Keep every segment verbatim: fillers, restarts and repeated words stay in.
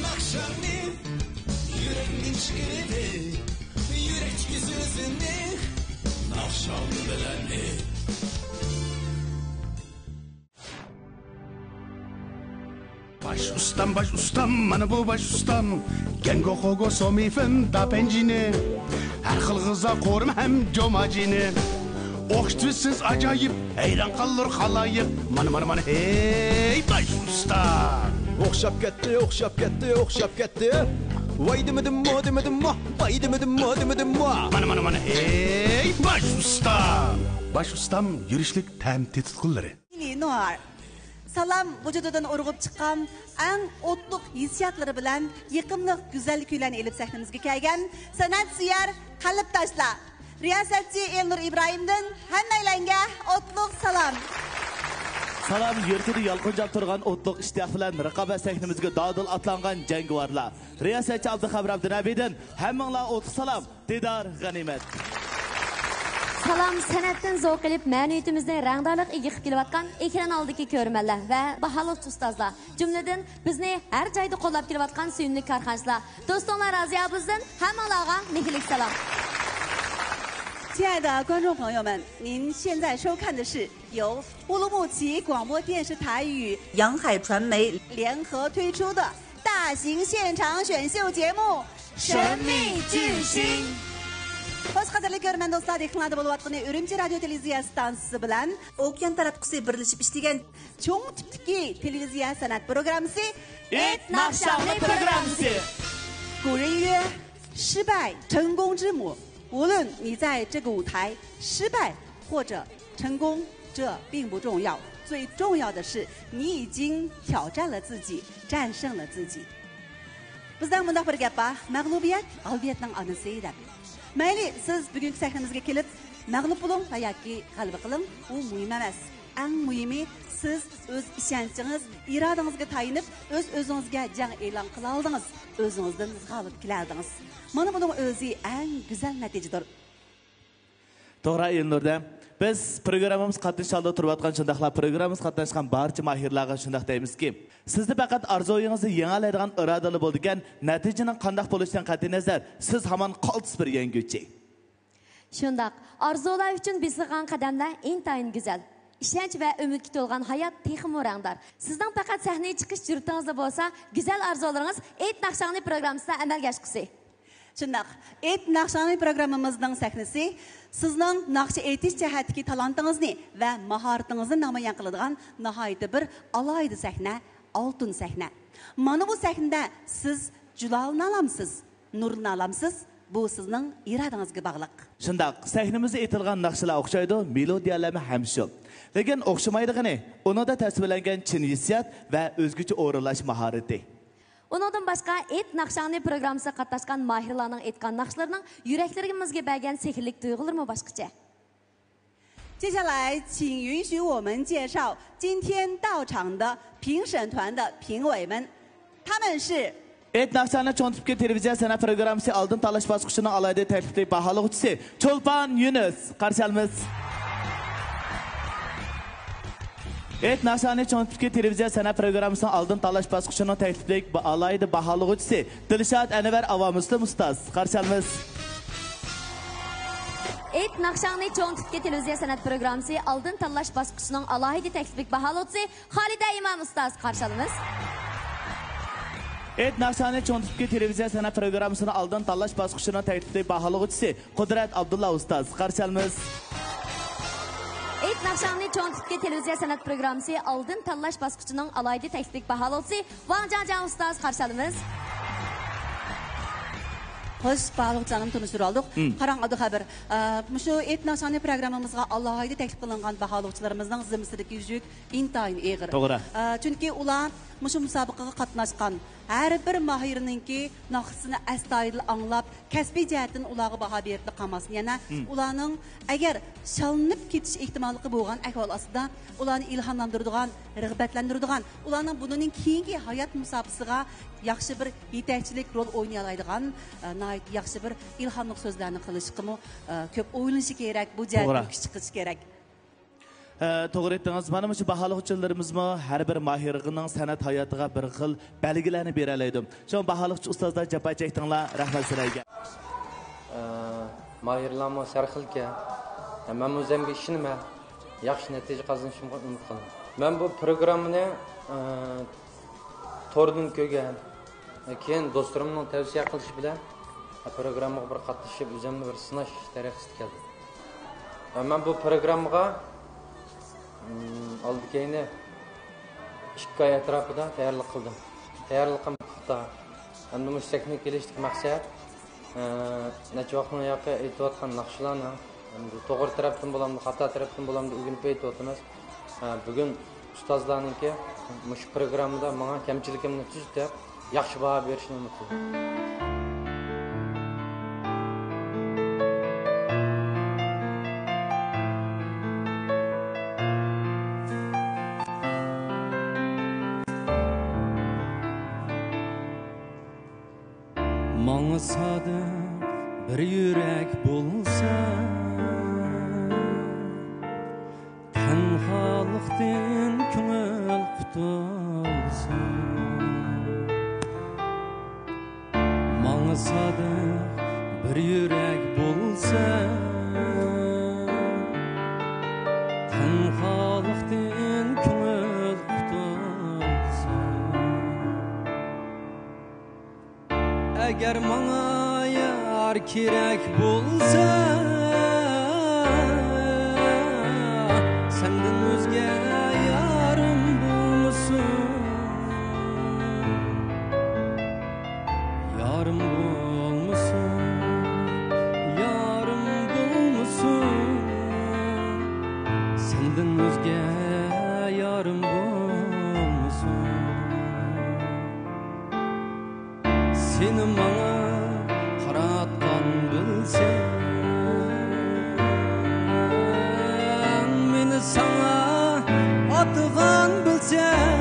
ناخشاڭنى يۈرەكتىن چىقىرىپ، يۈرەكتىكى سۆزۈڭنى ناخشاڭ بىلەن ئېيت. باش ئۇستام، باش ئۇستام، مانا بۇ باش ئۇستام. گەنگو خوگو سومى فېن داپەنجىنى، ھەر خىل غىزا قورۇما ھەم جوماجىنى. ئوخشىتىۋېتىسىز ئاجايىپ، ھەيران قالۇر خالايىق. مانا، مانا، مانا، ھەي، باش ئۇستا! ئوخشاپ كەتتى، ئوخشاپ كەتتى، ئوخشاپ كەتتى. ۋاي دېمىدىممۇ، دېمىدىممۇ، ۋاي دېمىدىممۇ، دېمىدىممۇ. مانا، مانا، مانا، ھەي، باش ئۇستا! باش ئۇستام يۈرۈشلۈك تەم تېتىتقۇلىرى. مىللىي نوار. سالام ۋۇجۇدىدىن ئۇرغۇپ چىققان ئەڭ ئوتلۇق ھېسسىياتلىرى بىلەن يېقىملىق گۈزەل كۈيلەرنى ئېلىپ سەھنىمىزگە كەلگەن سەنئەتسۆيەر قەلبداشلار. رىياسەتچى ئېلنۇر ئىبراھىمدىن ھەممەيلەنگە ئوتلۇق سالام. سالام، يۈرىكىدە يالقۇنجاپ تۇرغان ئوتلۇق ئىشتىياق بىلەن رىقابەت سەھنىمىزگە دادىل ئاتلانغان جەڭگىۋارلار. رىياسەتچى ئابدۇخەۋەر ئابدۇنەبىدىن ھەممىڭلارغا ئوتلۇق سالام، دىدار غەنىيمەت. سالام، سەنئەتتىن زوق ئېلىپ، مەنىۋىيىتىمىزنى رەڭدارلىققا ئىگە قىلىپ كېلىۋاتقان ئېكران ئالدىدىكى كۆرۈرمەنلەر ۋە باھالىغۇچى ئۇستازلار، جۈملىدىن بىزنى ھەر جايدا قوللاپ كېلىۋاتقان سۆيۈملۈك كارخانىچىلار، دوستۇڭلار رازىيە ئابلىزىدىن ھەممىڭلارغا مېھىرلىك سالام. 亲爱的观众朋友们，您现在收看的是由乌鲁木齐广播电视台与阳海传媒联合推出的大型现场选秀节目《神秘巨星》。 خوش، قەدىرلىك كۆرۈرمەن دوستلار، دىققىتىڭلاردا بولۇۋاتقىنى ئۈرۈمچى رادىيو تېلېۋىزىيە ئىستانسىسى بىلەن ئوكيان تاراتقۇسى بىرلىشىپ ئىشلىگەن چوڭ تىپتىكى تېلېۋىزىيە سەنئەت پروگراممىسى ئېيت ناخشاڭنى پروگراممىسى. 古人曰： 失败成功之母。无论你在这个舞台失败或者成功，这并不重要，最重要的是你已经挑战了自己，战胜了自己。 بىزدە مۇنداق بىر گەپ بار، مەغلۇبىيەت غالىبىيەتنىڭ ئانىسى دەپ. مەيلى، سىز بۈگۈنكى سەھنىمىزگە كېلىپ، مەغلۇپ بولۇڭ ۋە ياكى غەلىبە قىلىڭ، ئۇ مۇھىم ئەمەس. ئەڭ مۇھىمى، سىز ئۆز ئىشەنچىڭىز، ئىرادىڭىزگە تايىنىپ، ئۆز-ئۆزىڭىزگە جەڭ ئېلان قىلالىدىڭىز، ئۆزىڭىزدىن غالىب كېلەلىدىڭىز. مانا بۇنىڭ ئۆزى ئەڭ گۈزەل نەتىجىدۇر. توغرا، ئېلنۇردە. بىز پروگراممىمىز قاتنىشىش ئالدىدا تۇرۇۋاتقان، شۇنداقلا پروگراممىمىزغا قاتناشقان بارچە ماھىرلارغا شۇنداق دەيمىزكى، سىزدە پەقەت ئارزۇيىڭىزنى يېڭەلەيدىغان ئىرادىلا بولىدىكەن، نەتىجىنىڭ قانداق بولۇشىدىن قەتئىينەزەر، سىز ھامان قالتىس بىر يەڭگۈچى. شۇنداق، ئارزۇلار ئۈچۈن بېسىلغان قەدەملەر ئىنتايىن گۈزەل. ئىشەنچ ۋە ئۈمىدكە تولغان ھايات تېخىمۇ رەڭدار. سىزنىڭ پەقەت سەھنىگە چىقىش جۈرئىتىڭىزلا بولسا، گۈزەل ئارزۇلىرىڭىز ئېيت ناخشاڭنى پروگراممىسىدا ئەمەلگە ئاشقۇسى. شۇنداق، ئېيت ناخشاڭنى پروگراممىمىزنىڭ سەھنىسى سىزنىڭ ناخشا ئېيتىش جەھەتتىكى تالانتىڭىزنى ۋە ماھارىتىڭىزنى نامايان قىلىدىغان ناھايىتى بىر ئالاھىدە سەھنە، ئالتۇن سەھنە. مانا بۇ سەھنىدە سىز جۇلالىنالامسىز، نۇرلىنالامسىز؟ بۇ سىزنىڭ ئىرادىڭىزگە باغلىق. شۇنداق، سەھنىمىزدە ئېيتىلغان ناخشىلار ئوخشايدۇ، مېلودىيەلەرمۇ ھەم شۇ. لېكىن ئوخشىمايدىغىنى، ئۇنىڭدا تەسۋىرلەنگەن چىن ھېسسىيات ۋە ئۆزگىچە ئورۇنلاش ماھارىتى. ئۇنىڭدىن باشقا، ئېيت ناخشاڭنى پروگراممىسىغا قاتناشقان ماھىرلارنىڭ ئېيتقان ناخشىلىرىنىڭ يۈرەكلىرىمىزگە بەرگەن سېھىرلىك تۇيغۇلىرىمۇ باشقىچە. 接下来，请允许我们介绍今天到场的评审团的评委们，他们是 ئېيت ناخشاڭنى چوڭ تىپتىكى تېلېۋىزىيە سەنئەت پروگراممىسى ئالدىن تاللاش باسقۇچىنىڭ ئالاھىدە تەكلىپلىك باھالىغۇچىسى چولپان يۈنۈس، قارشى ئالىمىز. ئېيت ناخشاڭنى چوڭ تىپتىكى تېلېۋىزىيە سەنئەت پروگراممىسىنىڭ ئالدىن تاللاش باسقۇچىنىڭ تەكلىپلىك با-، ئالاھىدە باھالىغۇچىسى دىلشات ئەنۋەر ئاۋامۇسلىم ئۇستاز، قارشى ئالىمىز. ئېيت ناخشاڭنى چوڭ تىپتىكى تېلېۋىزىيە سەنئەت پروگراممىسى ئالدىن تاللاش باسقۇچىنىڭ ئالاھىدە تەكلىپلىك باھالىغۇچىسى خالىدە ئىمام ئۇستاز، قارشى ئالىمىز. ئېيت ناخشاڭنى چوڭ تىپتىكى تېلېۋىزىيە سەنئەت پروگراممىسىنىڭ ئالدىن تاللاش باسقۇچىنىڭ تەكلىپلىك باھالىغۇچىسى قۇدرەت ئابدۇللا ئۇستاز، قارشى ئالىمىز. ئېيت ناخشاڭنى چوڭ تىپتىكى تېلېۋىزىيە سەنئەت پروگراممىسى ئالدىن تاللاش باسقۇچىنىڭ ئالاھىدە تەكلىپلىك باھالىغۇچىسى ۋاڭ جاڭجاڭ ئۇستاز، قارشى ئالىمىز. خوش، باھالىغۇچىلارنى تونۇشتۇرۇۋالدۇق. مم. قاراڭ، ئابدۇخەبىر، ئە، مۇشۇ ئېيت ناخشاڭنى پروگراممىمىزغا ئالاھىدە تەكلىپ قىلىنغان باھالىغۇچىلىرىمىزنىڭ زىممىسىدىكى يۈك ئىنتايىن ئېغىر. توغرا. ئە، چۈنكى ئۇلار مۇشۇ مۇسابىقىگە قاتناشقان ھەر بىر ماھىرنىڭكى ناخشىسىنى ئەستايىدىل ئاڭلاپ، كەسپىي جەھەتتىن ئۇلارغا باھا بېرىپلا قالماستىن، يەنە ئۇلارنىڭ ئەگەر شاللىنىپ كېتىش ئېھتىماللىقى بولغان ئەھۋال ئاستىدا، ئۇلارنى ئىلھاملاندۇرىدىغان، رىغبەتلەندۈرىدىغان، ئۇلارنىڭ بۇنىڭ كېيىنكى ھايات مۇساپىسىغا ياخشى بىر يېتەكچىلىك رول ئوينىيالايدىغان، ئە، ناھايىتى ياخشى بىر ئىلھاملىق سۆزلەرنى قىلىشقىمۇ، ئە، كۆپ ئويلىنىشى كېرەك، بۇ جەھەتتە توغرا. كۈچ چىقىرىشى كېرەك. ھە، توغرا ئېيتتىڭىز. مانا مۇشۇ باھالىغۇچىلىرىمىزمۇ ھەر بىر ماھىرغىنىڭ سەنئەت ھاياتىغا بىر خىل بەلگىلەرنى بېرەلەيدۇ. شۇڭا باھالىغۇچى ئۇستازلار جاپا چەكتىڭلار، رەھمەت سىلەرگە. ئە، ماھىرلارمۇ سەرخىلكەن. ھە، مەنمۇ ئۆزۈمگە ئىشىنىمەن. ياخشى نەتىجە قازىنىشىمغا ئۈمىد قىلىمەن. مەن بۇ پروگراممىنى، ئە، توردىن كۆرگەن. كېيىن دوستلىرىمنىڭ تەۋسىيە قىلىشى بىلەن پروگراممىغا بىر قاتنىشىپ، ئۆزۈمنى بىر سىناش تەرىقىسىدە كەلدىم. ۋە مەن بۇ پروگراممىغا، ئىم، ئالدى كەينى ئىككى ئاي ئەتراپىدا تەييارلىق قىلدىم. تەييارلىقىم پۇختا. ئەمدى مۇشۇ سەھنىگە كېلىشتىكى مەقسەت، ئە، نەچچە ۋاقىتنىڭ ياقى ئېيتىۋاتقان ناخشىلارنىڭ ئەمدى توغرا تەرەپتىن بولامدۇ، خاتا تەرەپتىن بولامدۇ ئۆگىنىپ ئېيتىۋاتىمىز. ھە، بۈگۈن ئۇستازلارنىڭكى مۇشۇ پروگراممىدا ماڭا كەمچىلىكىمنى تۈزىتىپ، ياخشى باھا بېرىشىنى ئۈمىد قىلىمەن. ماڭا سادىق بىر يۈرەك بولسا، تەنھالىقتىن كۆڭۈل قۇتۇلسا. ماڭا سادىق بىر يۈرەك بولسا، تەنھالىقتىن كۆڭۈل قۇتۇلسا. ئەگەر ماڭا يار كېرەك بولسا، سەندىن ئۆزگە يارىم بولمىسۇن. يارىم بولمىسۇن، يارىم بولمىسۇن، سەندىن ئۆزگە يارىم بولمىسۇن. سېنى ماڭا قاراتقان بىلسەڭ، مېنى ساڭا ئاتىغان بىلسەڭ،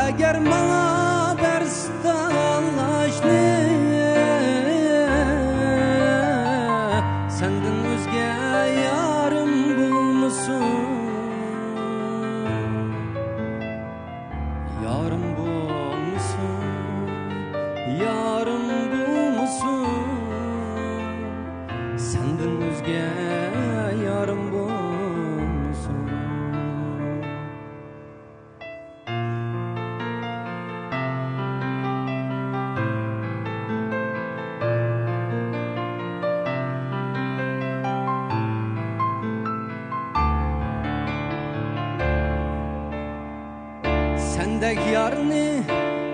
ئەگەر ماڭا بەرسە تاللاشنى، سەندىن ئۆزگە يارىم بولمىسۇن. يارىم بولمىسۇن، يارىم بولمىسۇن، سەندىن ئۆزگە يارىم بولمىسۇن. سەندەك يارنى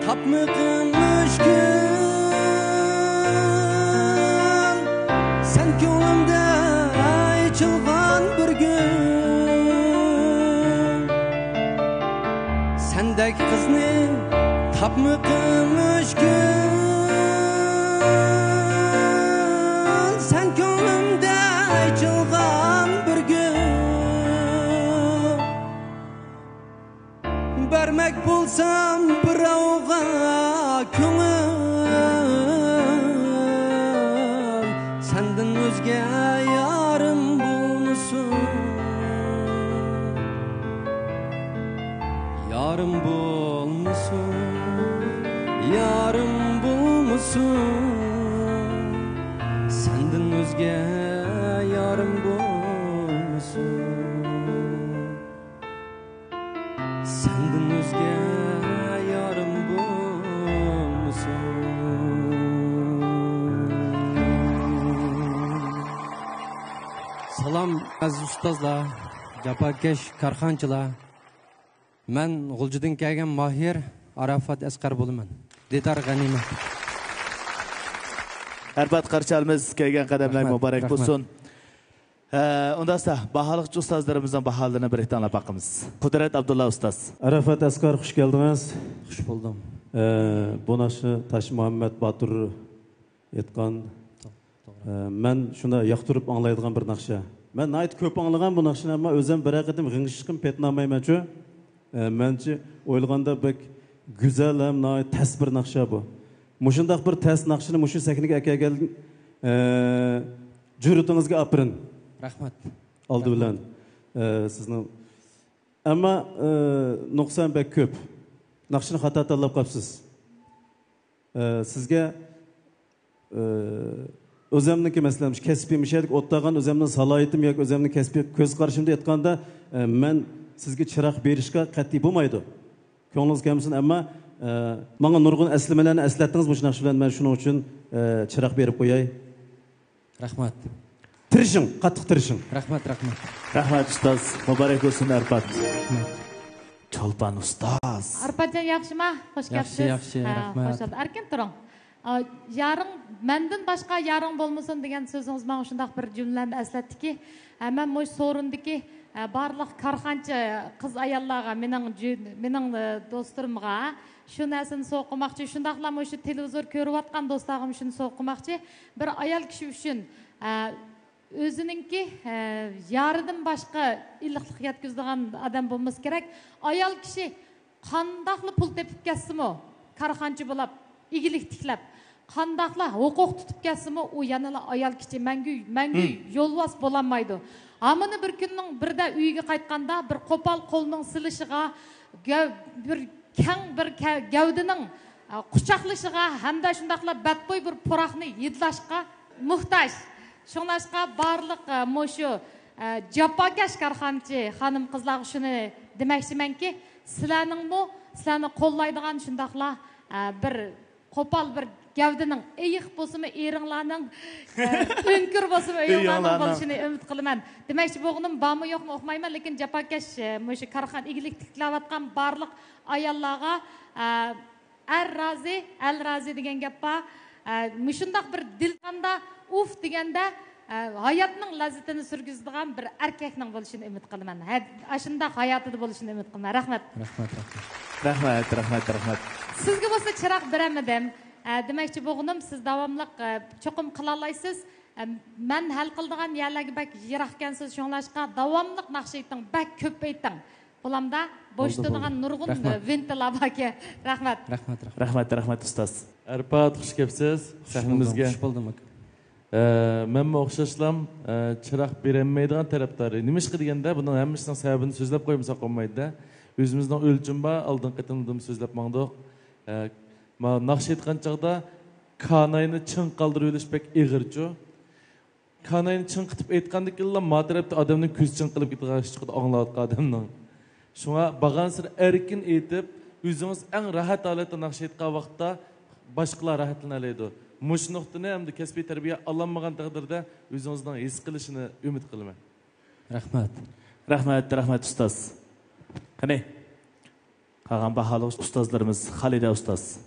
تاپمىقىم مۈشكۈل. سەن كۆڭلۈمدە ئېچىلغان بىر گۈل. سەندەك قىزنى تاپمىقىم مۈشكۈل. سەن كۆڭلۈمدە ئېچىلغان بىر گۈل. بەرمەك بولسام بىراۋغا كۆڭۈل، سەندىن ئۆزگە يارىم بولمىسۇن. يارىم بولمىسۇن، يارىم بولمىسۇن، سەندىن ئۆزگە يارىم بولمىسۇن. سەندىن ئۆزگە يارىم بولمىسۇن. سالام، ئەزىز ئۇستازلار، جاپاكەش كارخانىچىلار. مەن غۇلجىدىن كەلگەن ماھىر ئاراپات ئەسقەر بولىمەن. دىدار غەنىيمەت. ئەربات قارشى ئالىمىز، كەلگەن قەدەملەر رەھمەت، مۇبارەك رەھمەت. بولسۇن. ھە، ئۇنداقتا باھالىقچى ئۇستازلىرىمىزنىڭ باھالىرىنى بىر ئاڭلاپ باقىمىز. قۇدرەت ئابدۇللا ئۇستاز. ئاراپات ئەسقەر، خۇش كەلدىڭىز. خۇش بولدۇم. ئە، بۇ ناخشا تاش مۇھەممەد باتۇر ئېيتقان. توغرا، توغرا. ئە، مەن شۇنداق ياقتۇرۇپ ئاڭلايدىغان بىر ناخشا. مەن ناھايىتى كۆپ ئاڭلىغان بۇ ناخشىنى، ئەمما ئۆزۈم بىرەر قېتىم غىڭشىشقىم پېتىنالمايمەنچۇ. ئە، مەنچە ئويلىغاندا بەك گۈزەل ھەم ناھايىتى تەس بىر ناخشا بۇ. مۇشۇنداق بىر تەس ناخشىنى مۇشۇ سەھنىگە ئەكەلگەن، ئە، جۈرئىتىڭىزگە ئاپىرىن. رەھمەت. ئالدى بىلەن، ئە، سىزنىڭ، ئەمما، ئە، نۇقسان بەك كۆپ. ناخشىنى خاتا تاللاپ قاپسىز. ئە، سىزگە، ئە، ئۆزەمنىڭكى، مەسىلەن، مۇشۇ كەسپىي، مۇشۇ يەردىكى ئولتۇرغان ئۆزەمنىڭ سالاھىيىتىم ياكى ئۆزەمنىڭ كەسپىي كۆز قارىشىمدا ئېيتقاندا، ئە، مەن سىزگە چىراغ بېرىشكە قەتئىي بولمايدۇ. كۆڭلىڭىز كەلمىسۇن، ئەمما، ئە، ماڭا نۇرغۇن ئەسلىمىلەرنى ئەسلەتتىڭىز مۇشۇ ناخشا بىلەن، مەن شۇنىڭ ئۈچۈن، ئە، چىراغ بېرىپ قوياي. رەھمەت. تىرىشىڭ، قاتتىق تىرىشىڭ. رەھمەت، رەھمەت. رەھمەت ئۇستاز، مۇبارەك بولسۇن ئارپات. رەھمەت. چولپان ئۇستاز. ئارپاتجان ياخشىما؟ خۇش كەپسىز. ياخشى، ياخشى، ھە، رەھمەت. خۇش بولدۇم. ئەركىن تۇرۇڭ. ئا، يارىڭ، مەندىن باشقا يارىڭ بولمىسۇن دېگەن سۆزىڭىز ماڭا شۇنداق بىر جۈملىلەرنى ئەسلەتتىكى، ھە، مەن مۇشۇ سورۇندىكى، ھە، بارلىق كارخانىچى قىز-ئاياللارغا، مېنىڭ جۈ-، مېنىڭ، ئە، دوستلىرىمغا شۇ نەرسىنى سوۋغا قىلماقچى، شۇنداقلا مۇشۇ تېلېۋىزور كۆرۈۋاتقان دوستلارغىمۇ شۇنى سوۋغا قىلماقچى، بىر ئايال كىشى ئۈچۈن، ئە، ئۆزىنىڭكى، ئە، يارىدىن باشقا ئىللىقلىق يەتكۈزىدىغان ئادەم بولمىسا كېرەك. ئايال كىشى قانداقلا پۇل تېپىپ كەتسىمۇ، كارخانىچى بولاپ، ئىگىلىك تىكلەپ، قانداقلا ھوقۇق تۇتۇپ كەتسىمۇ، ئۇ يەنىلا ئايال كىشى، مەڭگۈ، مەڭگۈ مم. يولۋاس بولالمايدۇ. ھامىنى بىر كۈننىڭ بىردە ئۆيىگە قايتقاندا، بىر قوپال قولنىڭ سېلىشىغا، گەۋ-، بىر كەڭ بىر كە-، گەۋدىنىڭ، ئە، قۇچاقلىشىغا ھەمدە شۇنداقلا بەتبۇي بىر پۇراقنى ھىدلاشقا موھتاج. شۇڭلاشقا بارلىق، ئە، مۇشۇ، ئە، جاپاكەش كارخانىچى خانىم-قىزلارغا شۇنى دېمەكچىمەنكى، سىلەرنىڭمۇ، سىلەرنى قوللايدىغان شۇنداقلا، ئە، بىر قوپال بىر گەۋدىنىڭ، ئېيىق بولسىمۇ ئېرىڭلارنىڭ، ئە، ئۆڭكۈر بولسىمۇ ئۆيۈڭلارنىڭ ئۆيۈڭلارنىڭ. بولۇشىنى ئۈمىد قىلىمەن. دېمەكچى بولغىنىم بارمۇ يوقمۇ ئۇقمايمەن، لېكىن جاپاكەش، ئە، مۇشۇ كارخانا ئىگىلىك تىكلەۋاتقان بارلىق ئاياللارغا، ئە، ئەر رازى، ئەل رازى دېگەن گەپ بار. ئە، مۇشۇنداق بىر دىلخاندا ئۇف دېگەندە، ئە، ھاياتنىڭ لەززىتىنى سۈرگۈزىدىغان بىر ئەركەكنىڭ بولۇشىنى ئۈمىد قىلىمەن. ھە، ئاشۇنداق ھاياتىدا بولۇشىنى ئۈمىد قىلىمەن. رەھمەت. رەھمەت، رەھمەت. رەھمەت، رەھمەت، رەھمەت. سىزگە بولسا چىراغ بېرەلمىدىم. ئە، دېمەكچى بولغىنىم، سىز داۋاملىق، ئە، چوقۇم قىلالايسىز. ئە، مەن ھەل قىلىدىغان يەرلەرگە بەك يىراقكەنسىز، شۇڭلاشقا داۋاملىق ناخشا ئېيتىڭ، بەك كۆپ ئېيتىڭ. بولامدا، بوش بولىدۇ، بولىدۇ. تۇرىدىغان نۇرغۇن، رەھمەت. ئە، ۋىنتىلار باركەن. رەھمەت. رەھمەت، رەھمەت. رەھمەت، رەھمەت، ئۇستاز. ئارپات، خۇش كەپسىز سەھنىمىزگە. خۇش بولدۇم، خۇش بولدۇم، ئاكا. ئە، مەنمۇ ئوخشاشلام، ئە، چىراغ بېرەلمەيدىغان تەرەپدارى. نېمىشقا دېگەندە، بۇنىڭ ھەممىسىنىڭ سەۋەبىنى سۆزلەپ قويمىساق بولمايدۇ-دە. ئۆزىمىزنىڭ ئۆلچىمى بار، ئالدىنقى قېتىمدىمۇ سۆزلەپ ماڭدۇق. ئە، ما-، ناخشا ئېيتقان چاغدا كاناينى چىڭ قالدۇرۇۋېلىش بەك ئېغىرچۇ. كاناينى چىڭقىتىپ ئېيتقاندىكىنلا ما تەرەپتە ئادەمنىڭ كۆزى چىڭقىلىپ كېتىدىغان ئىش چىقىدۇ، ئاڭلاۋاتقان ئادەمنىڭ. شۇڭا بارغانسېرى ئەركىن ئېيتىپ، ئۆزىڭىز ئەڭ راھەت ھالەتتە ناخشا ئېيتقان ۋاقىتتا باشقىلار راھەتلىنەلەيدۇ. مۇشۇ نۇقتىنى ھەمدە كەسپىي تەربىيە ئالالمىغان تەقدىردە ئۆزىڭىزنىڭ ھېس قىلىشىنى ئۈمىد قىلىمەن. رەھمەت. رەھمەت، رەھمەت، ئۇستاز. قېنى، قالغان باھالىغۇچى ئۇستازلىرىمىز، خالىدە ئۇستاز.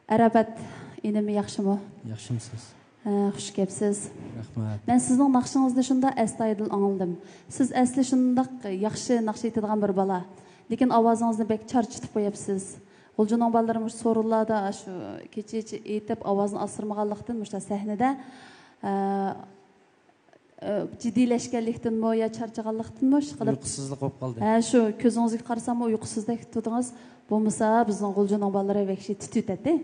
ئاراپات ئىنىم ياخشىمۇ؟ ياخشىمسىز؟ ھە، خۇش كەپسىز. رەھمەت. مەن سىزنىڭ ناخشىڭىزنى شۇنداق ئەستايىدىل ئاڭلىدىم. سىز ئەسلى شۇنداق ياخشى ناخشا ئېيتىدىغان بىر بالا. لېكىن ئاۋازىڭىزنى بەك چارچىتىپ قويۇپسىز. غۇلجىنىڭ بالىلىرى مۇشۇ سورۇنلاردا شۇ كېچىچە ئېيتىپ، ئاۋازىنى ئاسرىمىغانلىقتىن مۇشۇ سەھنىدە، ئە، ئە، جىددىيلەشكەنلىكتىنمۇ يا چارچىغانلىقتىنمۇ ئىشقىلىپ، ئۇيقۇسىزلىق بولۇپ قالدى. ھە، شۇ كۆزىڭىزگە قارىساممۇ ئۇيقۇسىزدەك تۇردىڭىز. بولمىسا بىزنىڭ غۇلجىنىڭ بالىلىرى ۋەھشىي تۈتۈتەتتى.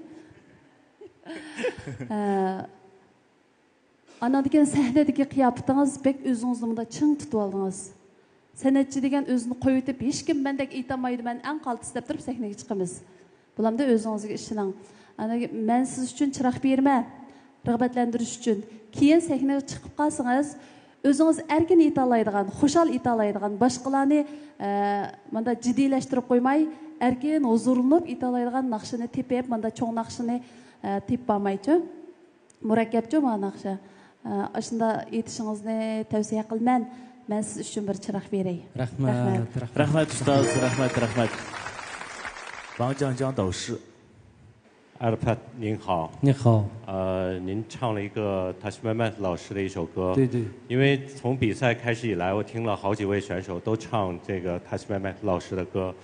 ھە. ئاناندىن كېيىن سەھنىدىكى قىياپىتىڭىز بەك ئۆزىڭىزنى مۇنداق چىڭ تۇتۇۋالدىڭىز. سەنئەتچى دېگەن ئۆزىنى قويۇۋېتىپ، ھېچكىم مەندەك ئېيتالمايدۇ، مەن ئەڭ قالتىس دەپ تۇرۇپ سەھنىگە چىقىمىز. بولامدۇ، ئۆزىڭىزگە ئىشىنىڭ. ئانا، مەن سىز ئۈچۈن چىراغ بېرىمەن، رىغبەتلەندۈرۈش ئۈچۈن. كېيىن سەھنىگە چىقىپ قالسىڭىز، ئۆزىڭىز ئەركىن ئېيتالايدىغان، خۇشال ئېيتالايدىغان، باشقىلارنى، ئە، مۇنداق جىددىيلەشتۈرۈپ قويماي، ئەركىن، ھۇزۇرلىنىپ ئېيتالايدىغان ناخشىنى تېپىپ، مۇنداق چوڭ ناخشىنى، ئە، تېپىپ بارمايچۇ. مۇرەككەپچۇ مانا ناخشا. ئە، ئاشۇنداق ئېيتىشىڭىزنى تەۋسىيە قىلىمەن. مەن سىز ئۈچۈن بىر چىراغ بېرەي. رەھمەت، رەھمەت. رەھمەت. رەھمەت، ئۇستاز، رەھمەت، رەھمەت. ۋاڭ جاڭجاڭ داۋۇشى. 阿尔帕特，您好。您好。呃，您唱了一个塔西麦麦老师的一首歌。对，对。因为从比赛开始以来，我听了好几位选手都唱这个塔西麦麦老师的歌，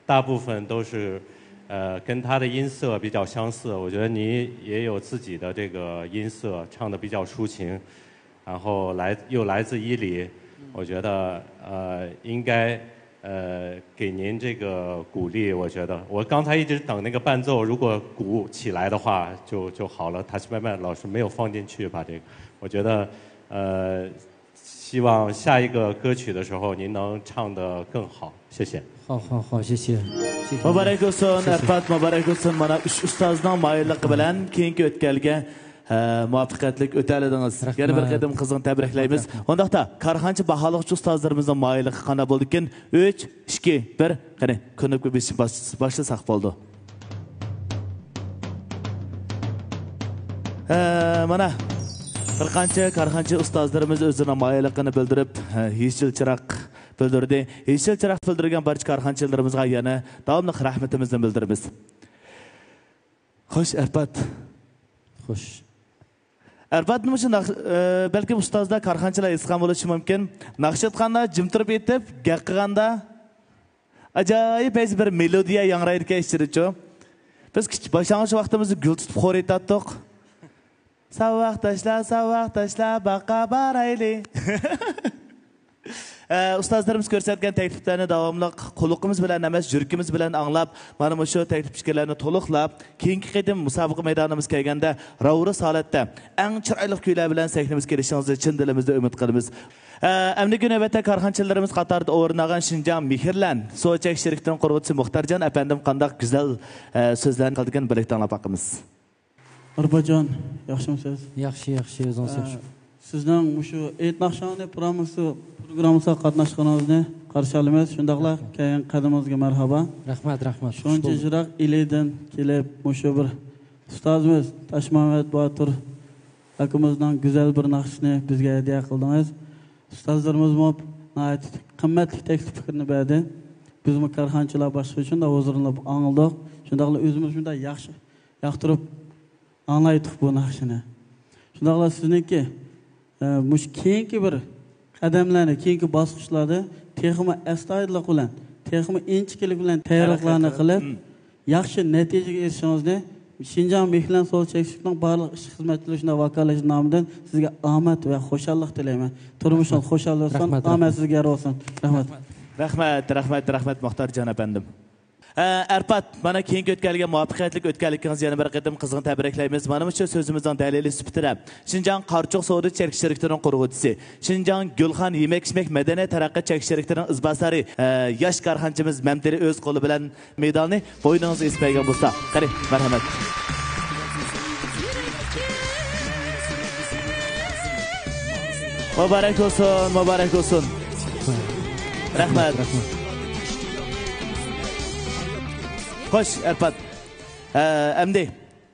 大部分都是，呃，跟他的音色比较相似。我觉得您也有自己的这个音色，唱得比较抒情。然后来，又来自伊犁，我觉得，呃，应该，呃，给您这个鼓励。我觉得我刚才一直等那个伴奏，如果鼓起来的话，就，就好了。塔西麦麦老师没有放进去吧？这个，我觉得，呃，希望下一个歌曲的时候您能唱得更好。谢谢。好，好，好，谢谢。谢谢。مۇبارەك بولسۇن، ئەرپات، مۇبارەك بولسۇن. مانا ئۈچ ئۇستازنىڭ ماھىرلىقى بىلەن كېيىنكى ئۆتكەلگە ھە، مۇۋەپپەقىيەتلىك ئۆتەلىدىڭىز. يەنە بىر قېتىم قىزغىن تەبرىكلەيمىز. ئۇنداقتا، كارخانىچى باھالىغۇچى ئۇستازلىرىمىزنىڭ ماھىرلىقى قانداق بولىدىكىن؟ ئۈچ، ئىككى، بىر، قېنى، كۇنۇپكا بېسىپ باش-، باشلىساق بولىدۇ. ھە، مانا، بىر قانچە كارخانىچى ئۇستازلىرىمىز ئۆزىنىڭ ماھىرلىقىنى بىلدۈرۈپ، ھە، يېشىل چىراغ بىلدۈردى. يېشىل چىراغ بىلدۈرگەن بارچە كارخانىچىلىرىمىزغا يەنە داۋاملىق رەھمىتىمىزنى بىلدۈرىمىز. خوش، ئەرپات. خوش. ئەرپات، مۇشۇ ناخ-، ئە، بەلكىم ئۇستازلار، كارخانىچىلار ھېس قىلغان بولۇشى مۇمكىن. ناخشا ئېيتقاندا جىم تۇرۇپ ئېيتىپ، گەپ قىلغاندا ئاجايىپ ھەيز بىر مېلودىيە ياڭرايدىكەن ئىچىدىچۇ. بىز كىچىك باشلانغۇچ ۋاقتىمىزدا گۈل تۇتۇپ خور ئېيتاتتۇق. ساۋاقداشلار، ساۋاقداشلار، باغقا بارايلى. ئە، ئۇستازلىرىمىز كۆرسەتكەن تەكلىپلەرنى داۋاملىق قۇلىقىمىز بىلەن ئەمەس، يۈرىكىمىز بىلەن ئاڭلاپ، مانا مۇشۇ تەكلىپ پىكىرلەرنى تولۇقلاپ، كېيىنكى قېتىم مۇسابىقە مەيدانىمىز كەلگەندە راۋۇرۇس ھالەتتە ئەڭ چىرايلىق كۈيلەر بىلەن سەھنىمىزگە كېلىشىڭىزنى چىن دىلىمىزدىن ئۈمىد قىلىمىز. ئە، ئەمدىكى نۆۋەتتە كارخانىچىلىرىمىز قاتارىدا ئورۇن ئالغان شىنجاڭ مېھىرلەن سۇ چەكلىك شىركىتىنىڭ قۇرغۇچىسى مۇختەرجان ئەپەندىم قانداق گۈزەل، ئە، سۆزلەرنى قىلىدىكىن، بىرلىكتە ئاڭلاپ باقىمىز. ئارپاتجان، ياخشىمۇسىز؟ ياخشى، ياخشى، ئۆزىڭىز ياخشى؟ سىزنىڭ مۇشۇ ئېيت ناخشاڭنى پروموسى پروگراممىسىغا قاتناشقىنىڭىزنى قارشى ئالىمىز. شۇنداقلا كەلگەن قەدىمىڭىزگە مەرھابا. رەھمەت، رەھمەت. شۇنچە يىراق ئىلىدىن كېلىپ، مۇشۇ بىر ئۇستازىمىز تاشمامەت باتۇر ئاكىمىزنىڭ گۈزەل بىر ناخشىسىنى بىزگە ھەدىيە قىلدىڭىز. ئۇستازلىرىمىزمۇ ناھايىتى قىممەتلىك تەكلىپ پىكىرنى بەردى. بىزمۇ كارخانىچىلار باشقا شۇنداق ھۇزۇرلىنىپ ئاڭلىدۇق. شۇنداقلا ئۆزىمىز شۇنداق ياخشى ياقتۇرۇپ ئاڭلايتتۇق بۇ ناخشىنى. شۇنداقلا سىزنىڭكى، ئە، مۇشۇ كېيىنكى بىر قەدەملەرنى، كېيىنكى باسقۇچلاردا تېخىمۇ ئەستايىدىللىق بىلەن، تېخىمۇ ئىنچىكىلىك بىلەن تەييارلىقلارنى قىلىپ، ياخشى نەتىجىگە ئېرىشىشىڭىزنى شىنجاڭ مېھىرلەن سول چەكلىكنىڭ بارلىق ئىش خىزمەتچىلىرى شۇنداق ۋاكالەتچى نامىدىن سىزگە ئامەت ۋە خۇشاللىق تىلەيمەن. تۇرمۇشىڭىز خۇشال بولسۇن، رەھمەت، ئامەت سىزگە يار بولسۇن. رەھمەت. رەھمەت، رەھمەت، رەھمەت، مۇختەرجان ئەپەندىم. ئە، ئەرپات، مانا كېيىنكى ئۆتكەلگە مۇۋەپپەقىيەتلىك ئۆتكەنلىكىڭىزنى يەنە بىر قېتىم قىزغىن تەبرىكلەيمىز. مانا مۇشۇ سۆزىمىزنىڭ دەلىلى سۈپىتىدە، شىنجاڭ قارىچۇق سودا چەكلىك شىركىتىنىڭ قۇرغۇچىسى، شىنجاڭ گۈلخان يېمەك-ئىچمەك مەدەنىيەت تەرەققىيات چەكلىك شىركىتىنىڭ ئىزباسارى، ئە، ياش كارخانىچىمىز مەمتىلى ئۆز قولى بىلەن مېدالنى بوينىڭىزغا ئېسىپ بەرگەن بولسا، قېنى، مەرھەمەت. مۇبارەك بولسۇن، مۇبارەك بولسۇن. رەھمەت. خوش، ئەرپات. ئە، ئەمدى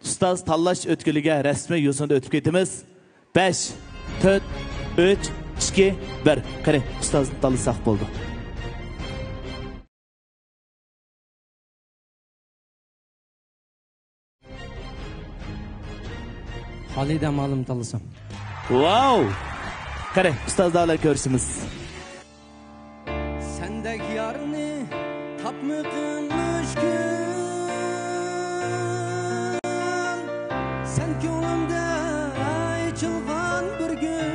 ئۇستاز تاللاش ئۆتكىلىگە رەسمىي يوسۇندا ئۆتۈپ كېتىمىز. بەش، تۆت، ئۈچ، ئىككى، بىر. قېنى، ئۇستازنى تاللىساق بولدى. خالىدە مالىمنى تاللىسام. ۋاۋ! قېنى، ئۇستازلار بىلەن كۆرۈشىمىز. سەندەك يارنى تاپمىغىن مۈشكۈل. سەن كۆڭلۈمدە ئېچىلغان بىر گۈل.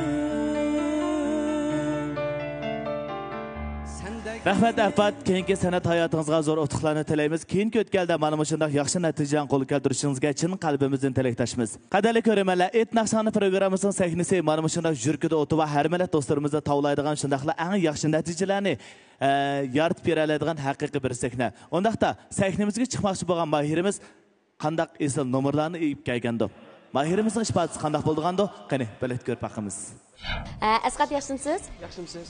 رەھمەت، ئەرپات. كېيىنكى سەنئەت ھاياتىڭىزغا زور ئۇتۇقلارنى تىلەيمىز. كېيىنكى ئۆتكەلدە مانا مۇشۇنداق ياخشى نەتىجىلەرنى قولغا كەلتۈرۈشىڭىزگە چىن قەلبىمىزدىن تىلەكداشمىز. قەدىرلىك كۆرۈرمەنلەر، ئېيت ناخشاڭنى پروگراممىسىنىڭ سەھنىسى مانا مۇشۇنداق يۈرىكىدە ئوتى بار، ھەر مىللەت دوستلىرىمىزنى تاۋلايدىغان، شۇنداقلا ئەڭ ياخشى نەتىجىلەرنى، ئە، يارىتىپ بېرەلەيدىغان ھەقىقىي بىر سەھنە. ئۇنداقتا سەھنىمىزگە چىقماقچى بولغان ماھىرىمىز قانداق ئېسىل نومۇرلارنى ئېلىپ كەلگەندۇ؟ ماھىرىمىزنىڭ ئىپادىسى قانداق بولىدىغاندۇ؟ قېنى، بىرلىكتە كۆرۈپ باقىمىز. ئە، ئەسقەت، ياخشىمۇسىز؟ ياخشىمسىز؟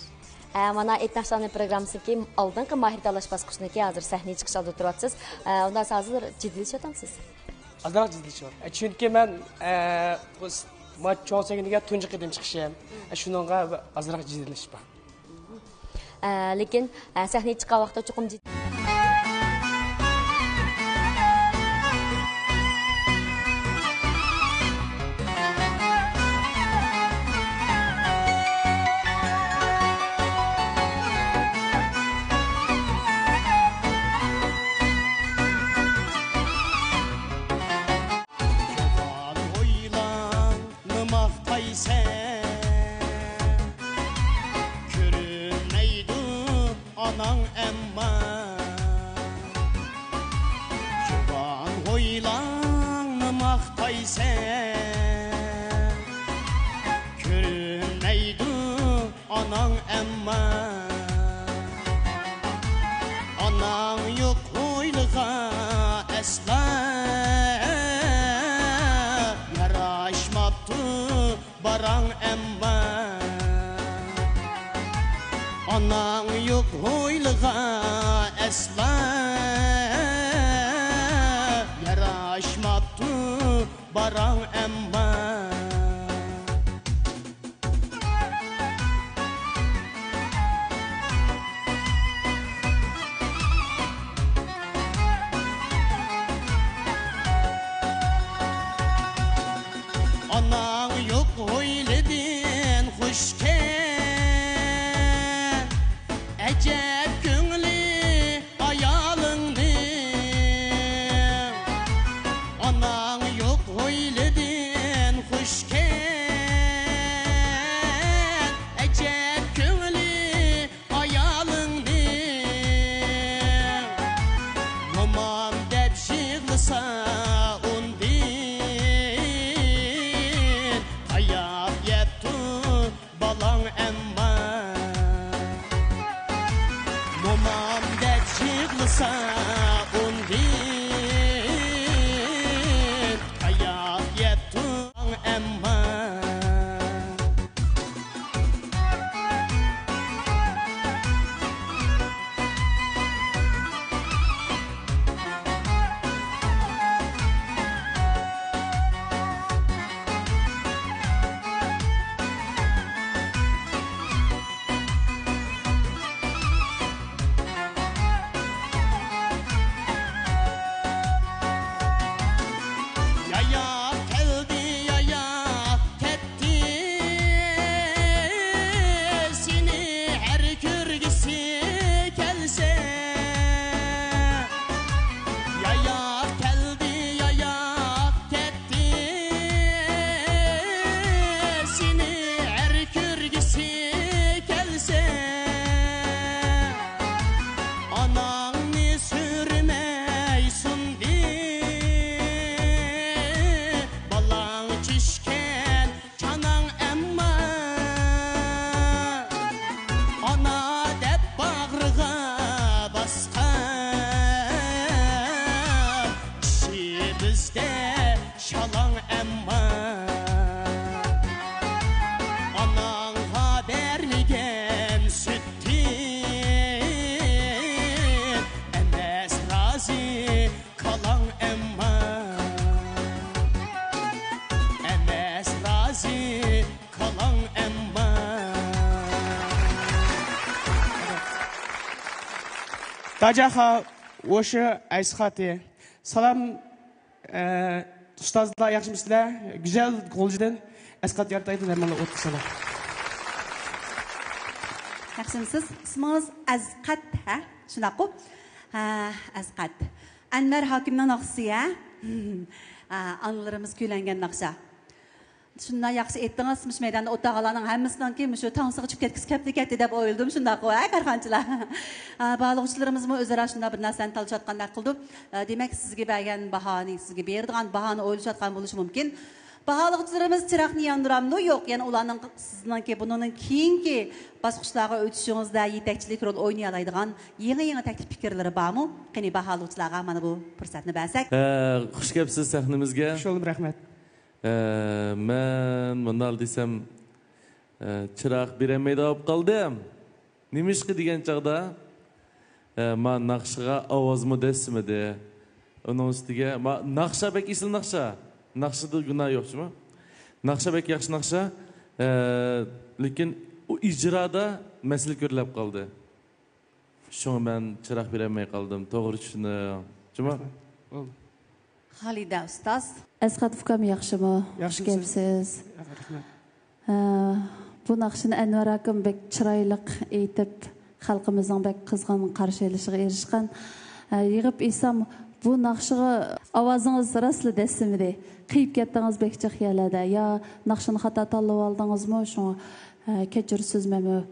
ئە، مانا ئېيت ناخشاڭنى پروگراممىسىدىكى ئالدىنقى ماھىر تاللاش باسقۇچىدىكى ھازىر سەھنىگە چىقىش ئالدىدا تۇرۇۋاتىسىز. ئە، ئۇنداق ھازىر جىددىيلىشىۋاتامسىز؟ ئازراق جىددىيلىشىۋاتىمەن. ئە، چۈنكى مەن، ئە، بۇ س-، ما چوڭ سەھنىگە تۇنجى قېتىم چىقىشىم. ئە، شۇنىڭغا ئازراق جىددىيلىشىپ بار. ئە، لېكىن، ئە، سەھنىگە چىققان ۋاقىتتا چوقۇم جىد-، سەن كۆرۈنمەيدۇ ئاناڭ ئەمما. ئاناڭ يوق ھويلىغا ئەسلا ياراشماپتۇ باراڭ ئەمما. ئاناڭ يوق ھويلىغا ئەسلا ياراشماپتۇ باراڭ ئەمما. ئاناڭ يوق ھويلىدىن خۇشكەن، ئەجەب كۆڭلى ئايالىڭنىڭ. ئاناڭ يوق ھويلىدىن خۇشكەن، ئەجەب كۆڭلى ئايالىڭنىڭ. مومام دەپ يىغلىسا ئۇندىن، تاياق يەپتۇ بالاڭ ئەمما. مومام دەپ يىغلىسا ئۇندىن، تاياق يەپتۇ ئەمما. ياياق كەلدى، ياياق كەتتى، سېنى ھەر كۆرگۈسى كەلسە. ياياق كەلدى، ياياق كەتتى، سېنى ھەر كۆرگۈسى كەلسە. ئاناڭنى سۈرمەي سۇندى، بالاڭ چۈشكەن چاناڭ ئەمما. ئانا دەپ باغرىغا باسقان كىشى بىزدە شالاڭ ئەمما. ئاناڭغا بەرمىگەن سۈتتىن ئەمەس رازى كالاڭ ئەمما. ئەمەس رازى كالاڭ ئەمما. داجاخا، ۋوشى ئەسقاتى. سالام، ئە، ئۇستازلار، ياخشىمۇسىلەر؟ گۈزەل غۇلجىدىن ئەسقات يارتايدىن ھەممىڭلار ئوتقا سالام. ياخشىمۇسىز؟ ئىسمىڭىز ئەسقەت، ھە؟ شۇنداققۇ؟ ھە، ئەسقەت. ئەنۋەر ھاكىمنىڭ ناخشىسى، ھە؟ ھە، ئانىلىرىمىز كۈيلەنگەن ناخشا. شۇنداق ياخشى ئېيتتىڭىز، مۇشۇ مەيداندا ئولتۇرغانلارنىڭ ھەممىسىنىڭكى مۇشۇ تانسىغا چۈشۈپ كەتكۈسى كەپتۇ كەتتى دەپ ئويلىدىم، شۇنداققۇ، ھە، كارخانىچىلار؟ ھە، باھالىغۇچىلىرىمىزمۇ ئۆزئارا شۇنداق بىر نەرسىلەرنى تالىشىۋاتقاندەك قىلدۇم. ھە، دېمەك، سىزگە بەرگەن باھانى، سىزگە بېرىدىغان باھانى ئويلىشىۋاتقان بولۇشى مۇمكىن. باھالىغۇچىلىرىمىز چىراغنى ياندۇرامدۇ؟ يوق. يەنە ئۇلارنىڭ، سىزنىڭكى بۇنىڭدىن كېيىنكى باسقۇچلارغا ئۆتۈشىڭىزدە يېتەكچىلىك رول ئوينىيالايدىغان يېڭى-يېڭى تەكلىپ پىكىرلىرى بارمۇ؟ قېنى، باھالىغۇچىلارغا مانا بۇ پۇرسەتنى بەرسەك. ھە، خۇش كەپسىز سەھنىمىزگە. خۇش بولدۇم، رەھمەت. ئە، مەن مۇنداق دېسەم، ئە، چىراغ بېرەلمەيدىغان بولۇپ قالدىم. نېمىشقا دېگەن چاغدا، ئە، ما ناخشىغا ئاۋازمۇ دەسسىمىدى. ئۇنىڭ ئۈستىگە ما ناخشا بەك ئېسىل ناخشا. ناخشىدا گۇناھ يوق جۇمۇ. ناخشا بەك ياخشى ناخشا. ئە، لېكىن ئۇ ئىجرادا مەسىلە كۆرۈلۈپ قالدى. شۇڭا مەن چىراغ بېرەلمەي قالدىم. توغرا چۈشىنىڭ. جۇمۇ؟ بولدى. خالىدە ئۇستاز. ئەسقەت ئۇكام ياخشىمۇ؟ ياخشىمۇ؟ خۇش كەپسىز. رەھمەت. ھە، بۇ ناخشىنى ئەنۋەر ئاكام بەك چىرايلىق ئېيتىپ، خەلقىمىزنىڭ بەك قىزغىن قارشى ئېلىشىغا ئېرىشكەن. ھە، يىغىپ ئېيتسام، بۇ ناخشىغا ئاۋازىڭىز راستلا دەسسىمىدى. قىيىپ كەتتىڭىز بەك جىق يەرلەردە. يا ناخشىنى خاتا تاللىۋالدىڭىزمۇ؟ شۇڭا، ھە، كەچۈرسىز، مەنمۇ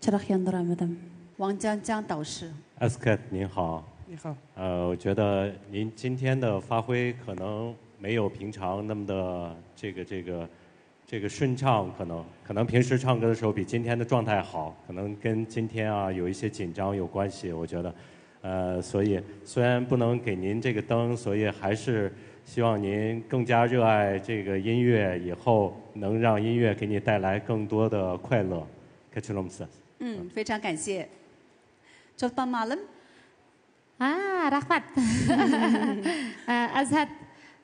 چىراغ ياندۇرالمىدىم. 王铿锵导师。 Askat，您好。你好。呃，我觉得您今天的发挥可能没有平常那么的这个这个这个顺畅，可能可能平时唱歌的时候比今天的状态好，可能跟今天啊有一些紧张有关系，我觉得，呃，所以虽然不能给您这个灯，所以还是希望您更加热爱这个音乐，以后能让音乐给你带来更多的快乐。 كەچۈرۈڭ. 嗯，非常感谢. چولپان مۇئەللىم. ھە، رەھمەت. ئە، ئەزھەت،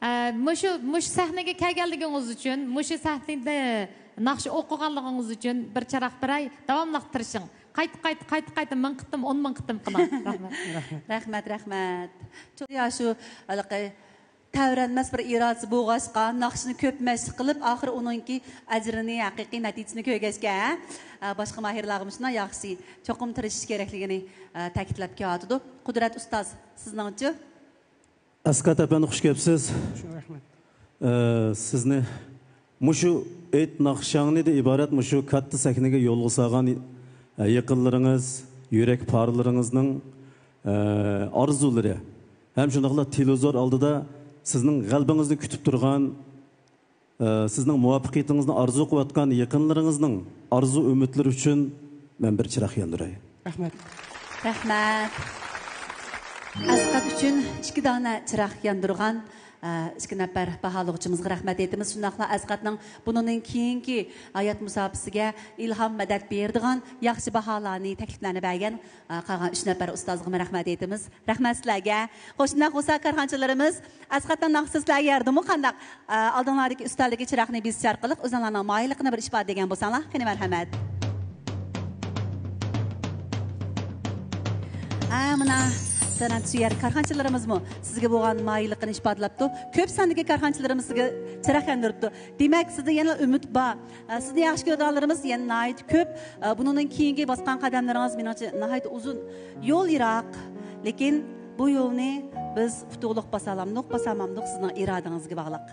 ئە، مۇشۇ مۇشۇ سەھنىگە كەلگەنلىكىڭىز ئۈچۈن، مۇشۇ سەھنىدە ناخشا ئوقۇغانلىقىڭىز ئۈچۈن بىر چىراغ بېرەي، داۋاملىق تىرىشىڭ. قايتا قايتا قايتا قايتا مىڭ قېتىم، ئون مىڭ قېتىم قىلىڭ. رەھمەت. رەھمەت، رەھمەت. يا شۇ ھېلىقى تەۋرەنمەس بىر ئىرادىسى بولغاچقا، ناخشىنى كۆپ مەشىق قىلىپ، ئاخىرى ئۇنىڭكى ئەجرىنى، ھەقىقىي نەتىجىسىنى كۆرگەچكە، ھە؟ ئە، باشقا ماھىرلارغىمۇ شۇنداق ياخشى، چوقۇم تىرىشىش كېرەكلىكىنى، ئە، تەكىتلەپ كېلىۋاتىدۇ. قۇدرەت ئۇستاز، سىزنىڭچۇ؟ ئەسقەت ئەپەندى، خۇش كەپسىز. ئە، سىزنى مۇشۇ ئېيت ناخشاڭنىدىن ئىبارەت مۇشۇ كاتتا سەھنىگە يولغا سالغان، ئە، يېقىنلىرىڭىز، يۈرەك پارىلىرىڭىزنىڭ، ئە، ئارزۇلىرى ھەم شۇنداقلا تېلېۋىزور ئالدىدا سىزنىڭ غەلىبىڭىزنى كۈتۈپ تۇرغان، ئە، سىزنىڭ مۇۋەپپەقىيىتىڭىزنى ئارزۇ قىلىۋاتقان يېقىنلىرىڭىزنىڭ ئارزۇ ئۈمىدلىرى ئۈچۈن مەن بىر چىراغ ياندۇراي. رەھمەت. رەھمەت. ئەسقەت ئۈچۈن ئىككى دانە چىراغ ياندۇرغان، ئە، ئىككى نەپەر باھالىغۇچىمىزغا رەھمەت ئېيتىمىز. شۇنداقلا ئەسقەتنىڭ بۇنىڭدىن كېيىنكى ھايات مۇساپىسىگە ئىلھام، مەدەت بېرىدىغان ياخشى باھالارنى، تەكلىپلەرنى بەرگەن، ئە، قالغان ئۈچ نەپەر ئۇستازغىمۇ رەھمەت ئېيتىمىز. رەھمەت سىلەرگە. خوش، شۇنداق بولسا كارخانىچىلىرىمىز ئەسقەتنىڭ ناخشىسى سىلەرگە يارىدىمۇ قانداق؟ ئە، ئالدىڭلاردىكى ئۈستەلدىكى چىراغنى بېسىش ئارقىلىق ئۆزۈڭلارنىڭ مايىللىقىنى بىر ئىپادىلىگەن بولساڭلار، قېنى مەرھەمەت. ھە، مانا سەنئەت سۆيەر كارخانىچىلىرىمىزمۇ سىزگە بولغان مايىللىقىنى ئىپادىلەپتۇ. كۆپ ساندىكى كارخانىچىلىرىمىز سىزگە چىراغ ياندۇرۇپتۇ. دېمەك، سىزدە يەنىلا ئۈمىد بار. ئە، سىزنى ياخشى كۆرىدىغانلىرىمىز يەنە ناھايىتى كۆپ. ئە، بۇنىڭدىن كېيىنكى باسقان قەدەملىرىڭىز مېنىڭچە ناھايىتى ئۇزۇن يول يىراق. لېكىن بۇ يولنى بىز ئۇتۇقلۇق باسالامدۇق، باسالمامدۇق سىزنىڭ ئىرادىڭىزگە باغلىق.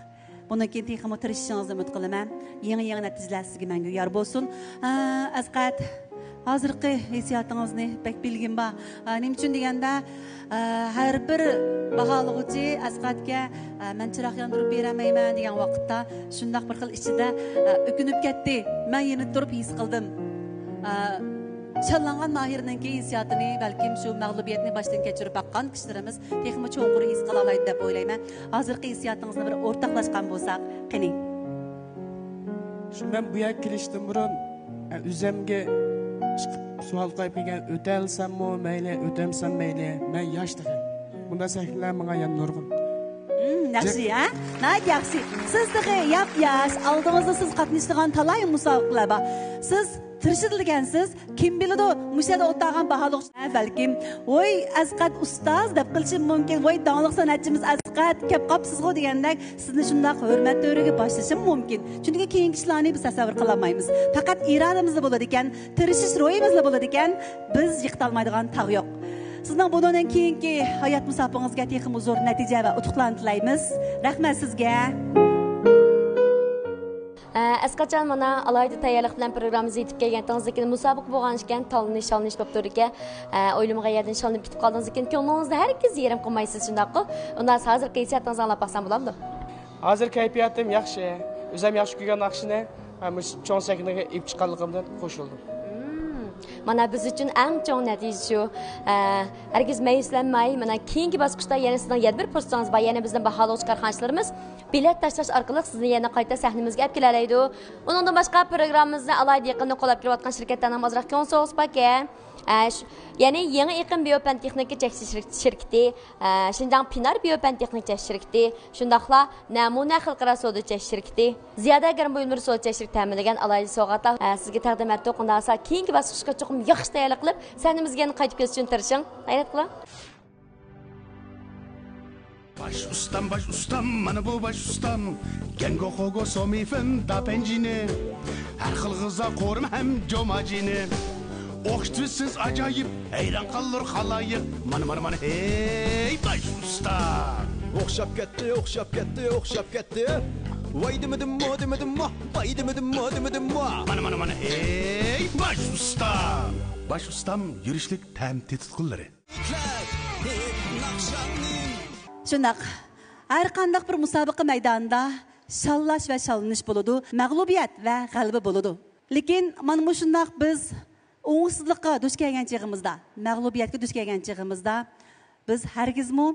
بۇنىڭدىن كېيىن تېخىمۇ تىرىشىشىڭىزنى ئۈمىد قىلىمەن. يېڭى، يېڭى نەتىجىلەر سىزگە مەڭگۈ يار بولسۇن. ئە، ئەسقەت، ھازىرقى ھېسسىياتىڭىزنى بەك بىلگۈم بار. ئە، نېمە ئۈچۈن دېگەندە، ئە، ھەر بىر باھالىغۇچى ئەسقەتكە، ئە، مەن چىراغ ياندۇرۇپ بېرەلمەيمەن دېگەن ۋاقىتتا شۇنداق بىر خىل ئىچىدە، ئە، ئۆكۈنۈپ كەتتى. مەن يېنىپ تۇرۇپ ھېس قىلدىم. ئە، شاللانغان ماھىرنىڭكى ھېسسىياتىنى بەلكىم شۇ مەغلۇبىيەتنى باشتىن كەچۈرۈپ باققان كىشىلىرىمىز تېخىمۇ چوڭقۇر ھېس قىلالايدۇ دەپ ئويلايمەن. ھازىرقى ھېسسىياتىڭىزنى بىر ئورتاقلاشقان بولساق، قېنى؟ شۇ، مەن بۇ يەرگە كېلىشتىن بۇرۇن، ئە، ئۆزۈمگە ئىشقىلىپ سوئال قويۇپ كەلگەن، ئۆتەلسەممۇ مەيلى، ئۆتەمسەم مەيلى، مەن ياش تېخى. بۇنداق سەھنىلەر ماڭا يەنە نۇرغۇن. ھىم، ياخشى، ھە؟ ناھايىتى ياخشى. سىز تېخى ياپياش، ئالدىڭىزدا سىز قاتنىشىدىغان تالاي مۇسابىقىلەر بار. سىز تىرىشىدىكەنسىز، كىم بىلىدۇ، مۇشۇ يەردە ئولتۇرغان باھالىق، ھە، بەلكىم، ۋوي، ئەسقەت ئۇستاز دەپ قېلىشىمۇ مۇمكىن، ۋوي، داڭلىق سەنئەتچىمىز ئەسقەت، كەپ قاپسىزغۇ دېگەندەك، سىزنى شۇنداق ھۆرمەت تۈرىگە باشلىشىمۇ مۇمكىن. چۈنكى كېيىنكى ئىشلارنى بىز تەسەۋۋۇر قىلالمايمىز. پەقەت ئىرادىمىزلا بولىدىكەن، تىرىشىش روھىمىزلا بولىدىكەن، بىز يىقىتالمايدىغان تاغ يوق. سىزنىڭ بۇنىڭدىن كېيىنكى ھايات مۇساپىڭىزگە تېخىمۇ زور نەتىجە ۋە ئۇتۇقلارنى تىلەيمىز. رەھمەت سىزگە. ئەسقەتجان، مانا ئالاھىدە تەييارلىق بىلەن پروگراممىمىزغا يېتىپ كەلگەنتىڭىز، لېكىن مۇسابىقە بولغان ئىكەن، تاللىنىش، شاللىنىش بولۇپ تۇرىدىكەن. ئويلىمىغان يەردىن شاللىنىپ كېتىپ قالدىڭىز، لېكىن كۆڭلىڭىزنى ھەرگىز يېرىم قىلمايسىز، شۇنداققۇ؟ ئۇنداق ھازىرقى ھېسسىياتىڭىزنى ئاڭلاپ باقسام بولامدۇ؟ ھازىر كەيپىياتىم ياخشى. ئۆزۈم ياخشى كۆرگەن ناخشىنى مۇشۇ چوڭ سەھنىگە ئېلىپ چىققانلىقىمدىن خوش بولدۇم. مانا بىز ئۈچۈن ئەڭ چوڭ نەتىجە شۇ. ھەرگىز مەيۈسلەنمەي، مانا كېيىنكى باسقۇچتا يەنە سىزنىڭ يەنە بىر پۇرسىتىڭىز بار، يەنە بىزنىڭ باھالىغۇچى كارخانىچىلىرىمىز بېلەت تاشلاش ئارقىلىق سىزنى يەنە قايتا سەھنىمىزگە ئەپ كېلەلەيدۇ. ئۇنىڭدىن باشقا، پروگراممىمىزنى ئالاھىدە يېقىندىن قوللاپ كېلىۋاتقان شىركەتلەرنىڭ ئازراق كۆڭۈل سوۋغىسى باركەن. ئە، ش-، يەنى يېڭى ئېقىم بىيو پەن تېخنىكا چەكلىك شىرك-، شىركىتى، ئە، شىنجاڭ پىنار بىيو پەن تېخنىكا چەكلىك شىركىتى، شۇنداقلا نەمۇنە خەلقئارا سودا چەكلىك شىركىتى، زىيادە گىرىم بۇيۇملىرى سودا چەكلىك شىركىتى تەمىنلىگەن ئالاھىدە سوۋغاتلار، ئە، سىزگە تەقدىم ئەتتۇق. ئۇنداق بولسا كېيىنكى باسقۇچقا چوقۇم ياخشى تەييارلىق قىلىپ، سەھنىمىزگە يەنە قايتا كېلىش ئۈچۈن تىرىشىڭ. غەيرەت قىلىڭ. باش ئۇستام، باش ئۇستام، مانا بۇ باش ئۇستام. گەنگو، خوگو، سومىفېن، داپەنجىنى، ھەر خىل غىزا قورۇما ھەم جوماجىنى ئوخشىتىۋېتىسىز ئاجايىپ، ھەيران قالۇر خالايىق. مانا، مانا، مانا، ھەي، باش ئۇستام! ئوخشاپ كەتتى، ئوخشاپ كەتتى، ئوخشاپ كەتتى. ۋاي دېمىدىممۇ، دېمىدىممۇ، ۋاي دېمىدىممۇ، دېمىدىممۇ. مانا، مانا، مانا، ھەي، باش ئۇستام! باش ئۇستام يۈرۈشلۈك تەم تېتىتقۇلىرى. شۇنداق. ھەر قانداق بىر مۇسابىقە مەيدانىدا شاللاش ۋە شاللىنىش بولىدۇ، مەغلۇبىيەت ۋە غەلىبە بولىدۇ. لېكىن مانا مۇشۇنداق بىز ئوڭۇشسىزلىققا دۇچ كەلگەن چېغىمىزدا، مەغلۇبىيەتكە دۇچ كەلگەن چېغىمىزدا، بىز ھەرگىزمۇ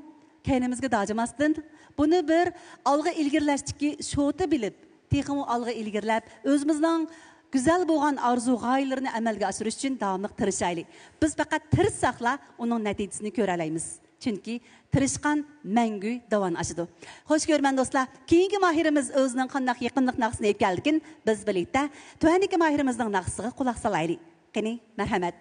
كەينىمىزگە داجىماستىن، بۇنى بىر ئالغا ئىلگىرىلەشتىكى شوتا بىلىپ، تېخىمۇ ئالغا ئىلگىرىلەپ، ئۆزىمىزنىڭ گۈزەل بولغان ئارزۇ غايىلىرىنى ئەمەلگە ئاشۇرۇش ئۈچۈن داۋاملىق تىرىشايلى. بىز پەقەت تىرىشساقلا، ئۇنىڭ نەتىجىسىنى كۆرەلەيمىز. چۈنكى تىرىشقان مەڭگۈ داۋان ئاشىدۇ. خوش كۆرىمەن دوستلار، كېيىنكى ماھىرىمىز ئۆزىنىڭ قانداق يېقىملىق ناخشىسىنى ئېلىپ كەلدىكىن، بىز بىرلىكتە تۆۋەندىكى ماھىرىمىزنىڭ ناخشىسىغا قۇلاق سالايلى. قېنى، مەرھەمەت.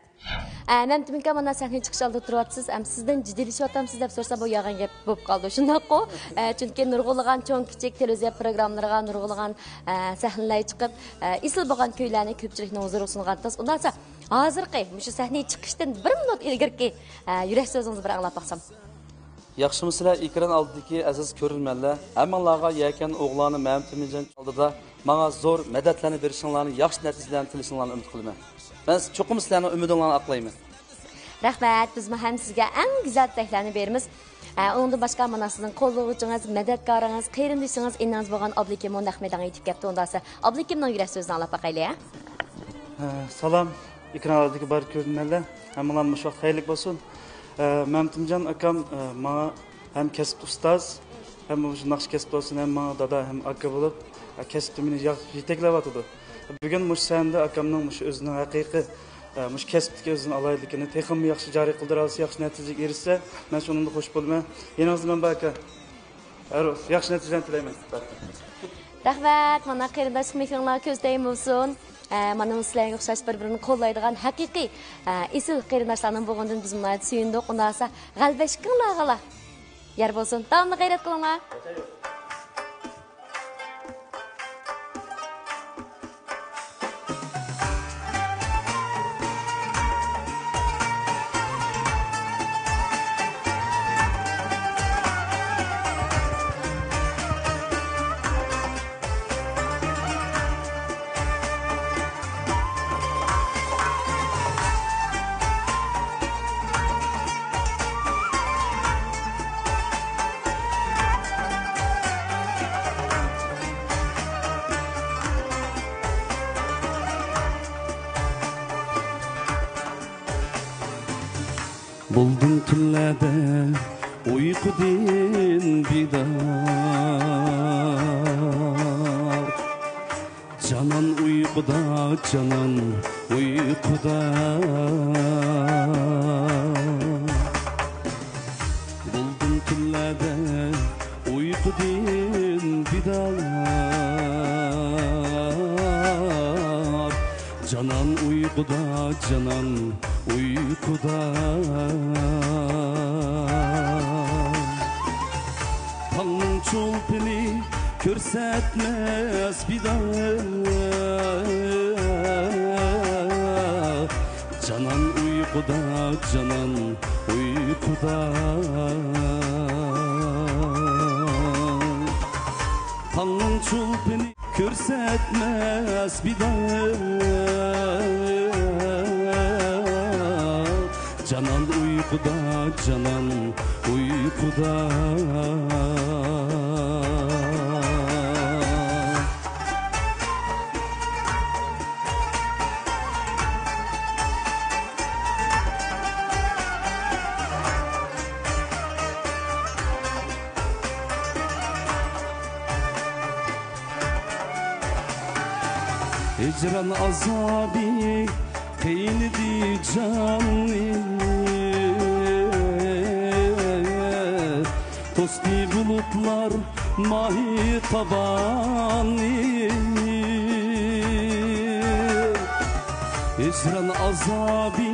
ئە، مەمتىمىكا، مانا سەھنە چىقىش ئالدىدا تۇرۇۋاتىسىز، ئەم، سىزدىن جىددىيلىشىۋاتامسىز دەپ سورىسام، بۇ يالغان گەپ بولۇپ قالىدۇ، شۇنداققۇ؟ ئە، چۈنكى نۇرغۇنلىغان چوڭ-كىچىك تېلېۋىزىيە پروگراممىلىرىغا نۇرغۇنلىغان، ئە، سەھنىلەرگە چىقىپ، ئە، ئېسىل بولغان كۈيلەرنى كۆپچىلىكنىڭ ھۇزۇرىغا سۇنغانتىڭىز. ئۇنداقتا ھازىرقى مۇشۇ سەھنىگە چىقىشتىن بىر مىنۇت ئىلگىرىكى، ئە، يۈرەك سۆزىڭىزنى بىر ئاڭلاپ باقسام. ياخشىمۇسىلەر ئېكران ئالدىدىكى ئەزىز كۆرۈرمەنلەر؟ ھەممىڭلارغا يەكەن ئوغلانى مەمتىمىنجان ئالدىدا ماڭا زور مەدەتلەرنى بېرىشىڭلارنى، ياخشى نەتىجىلەرنى تىلىشىڭلارنى ئۈمىد قىلىمەن. مەن چوقۇم سىلەرنىڭ ئۈمىدىڭلارنى ئاقلايمەن. رەھمەت، بىزمۇ ھەم سىزگە ئەڭ گۈزەل تىلەكلەرنى بېرىمىز. ئە، ئۇنىڭدىن باشقا مانا سىزنىڭ قوللىغۇچىڭىز، مەدەتكارىڭىز، قېرىندىشىڭىز، ئىنىڭىز بولغان ئابلىكىممۇ نەق مەيدانغا يېتىپ كەپتۇ. ئۇنداقسا ئابلىكىمنىڭ يۈرەك سۆزىنى ئاڭلاپ باقايلى، ھە؟ ئە، سالام، ئېكران ئالدىدىكى بار كۆرۈرمەنلەر، ھەممىڭلارنىڭ مۇشۇ ۋاقىت خەيرلىك بولسۇن. ئە، مەمتىمجان ئاكام، ئە، ماڭا ھەم كەسىپتە ئۇستاز، ھەم مۇشۇ ناخشا كەسپى بولسۇن، ھەم ماڭا دادا، ھەم ئاكا بولۇپ، ئە، كەسىپتە مېنى ياخشى يېتەكلەۋاتىدۇ. بۈگۈن مۇشۇ سەھنىدە ئاكامنىڭ مۇشۇ ئۆزىنىڭ ھەقىقىي، ئە، مۇشۇ كەسىپتىكى ئۆزىنىڭ ئالاھىدىلىكىنى تېخىمۇ ياخشى جارى قىلدۇرالىسا، ياخشى نەتىجىگە ئېرىشسە، مەن شۇنىڭدا خوش بولىمەن. يېنىڭىزدا مەن بار ئاكا. ھەر ياخشى نەتىجىلەرنى تىلەيمەن. رەھمەت، مانا قېرىنداشلىق مېھرىڭلار كۆزدە بولسۇن. ئە، مانا سىلەرگە ئوخشاش بىر-بىرىنى قوللايدىغان ھەقىقىي، ئە، ئېسىل قېرىنداشلارنىڭ بولغىنىدىن بىز ناھايىتى سۆيۈندۇق. ئۇنداقسا غەلىبە ئىككىڭلارغىلا يار بولسۇن. داۋاملىق غەيرەت قىلىڭلار. بولدۇم تۈنلەردە ئۇيقۇدىن بىدار. جانان ئۇيقۇدا، جانان ئۇيقۇدا. بولدۇم تۈنلەردە ئۇيقۇدىن بىدار. جانان ئۇيقۇدا، جانان ئۇيقۇدا. تاڭنىڭ چولپىنى كۆرسەتمەس بىدار. جانان ئۇيقۇدا، جانان ئۇيقۇدا. تاڭنىڭ چولپىنى كۆرسەتمەس بىدار. جانان ئۇيقۇدا، جانان ئۇيقۇدا. ھىجران ئازابى قىينىدى جاننى. توستى بۇلۇتلار ماھى تاۋاننى. ھىجران ئازابى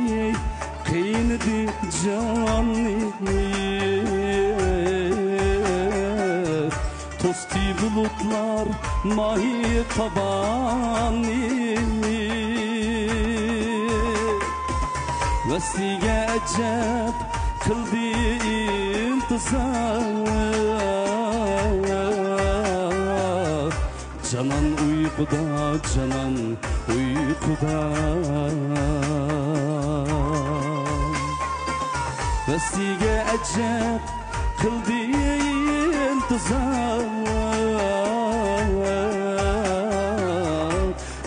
قىينىدى جاننى. توستى بۇلۇتلار ماھى تاۋاننى. ۋەسلىگە ئەجەب قىلدى ئىنتىزار. جانان ئۇيقۇدا، جانان ئۇيقۇدا. ۋەسلىگە ئەجەب قىلدى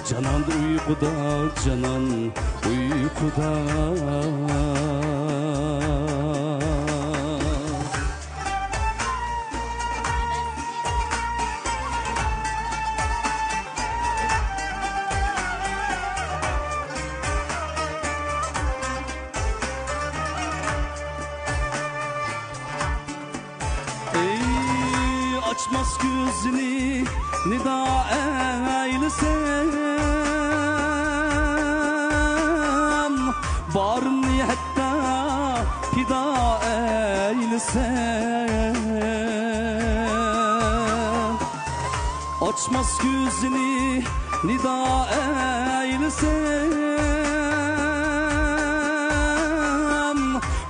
جانان ئۇيقۇدا، جانان ئۇيقۇدا. ئەي، ئاچماس كۆزىنى نىدا ئەيلىسەم، بارىمنى ھەتتا پىدا ئەيلىسەم. ئاچماس كۆزىنى نىدا ئەيلىسەم،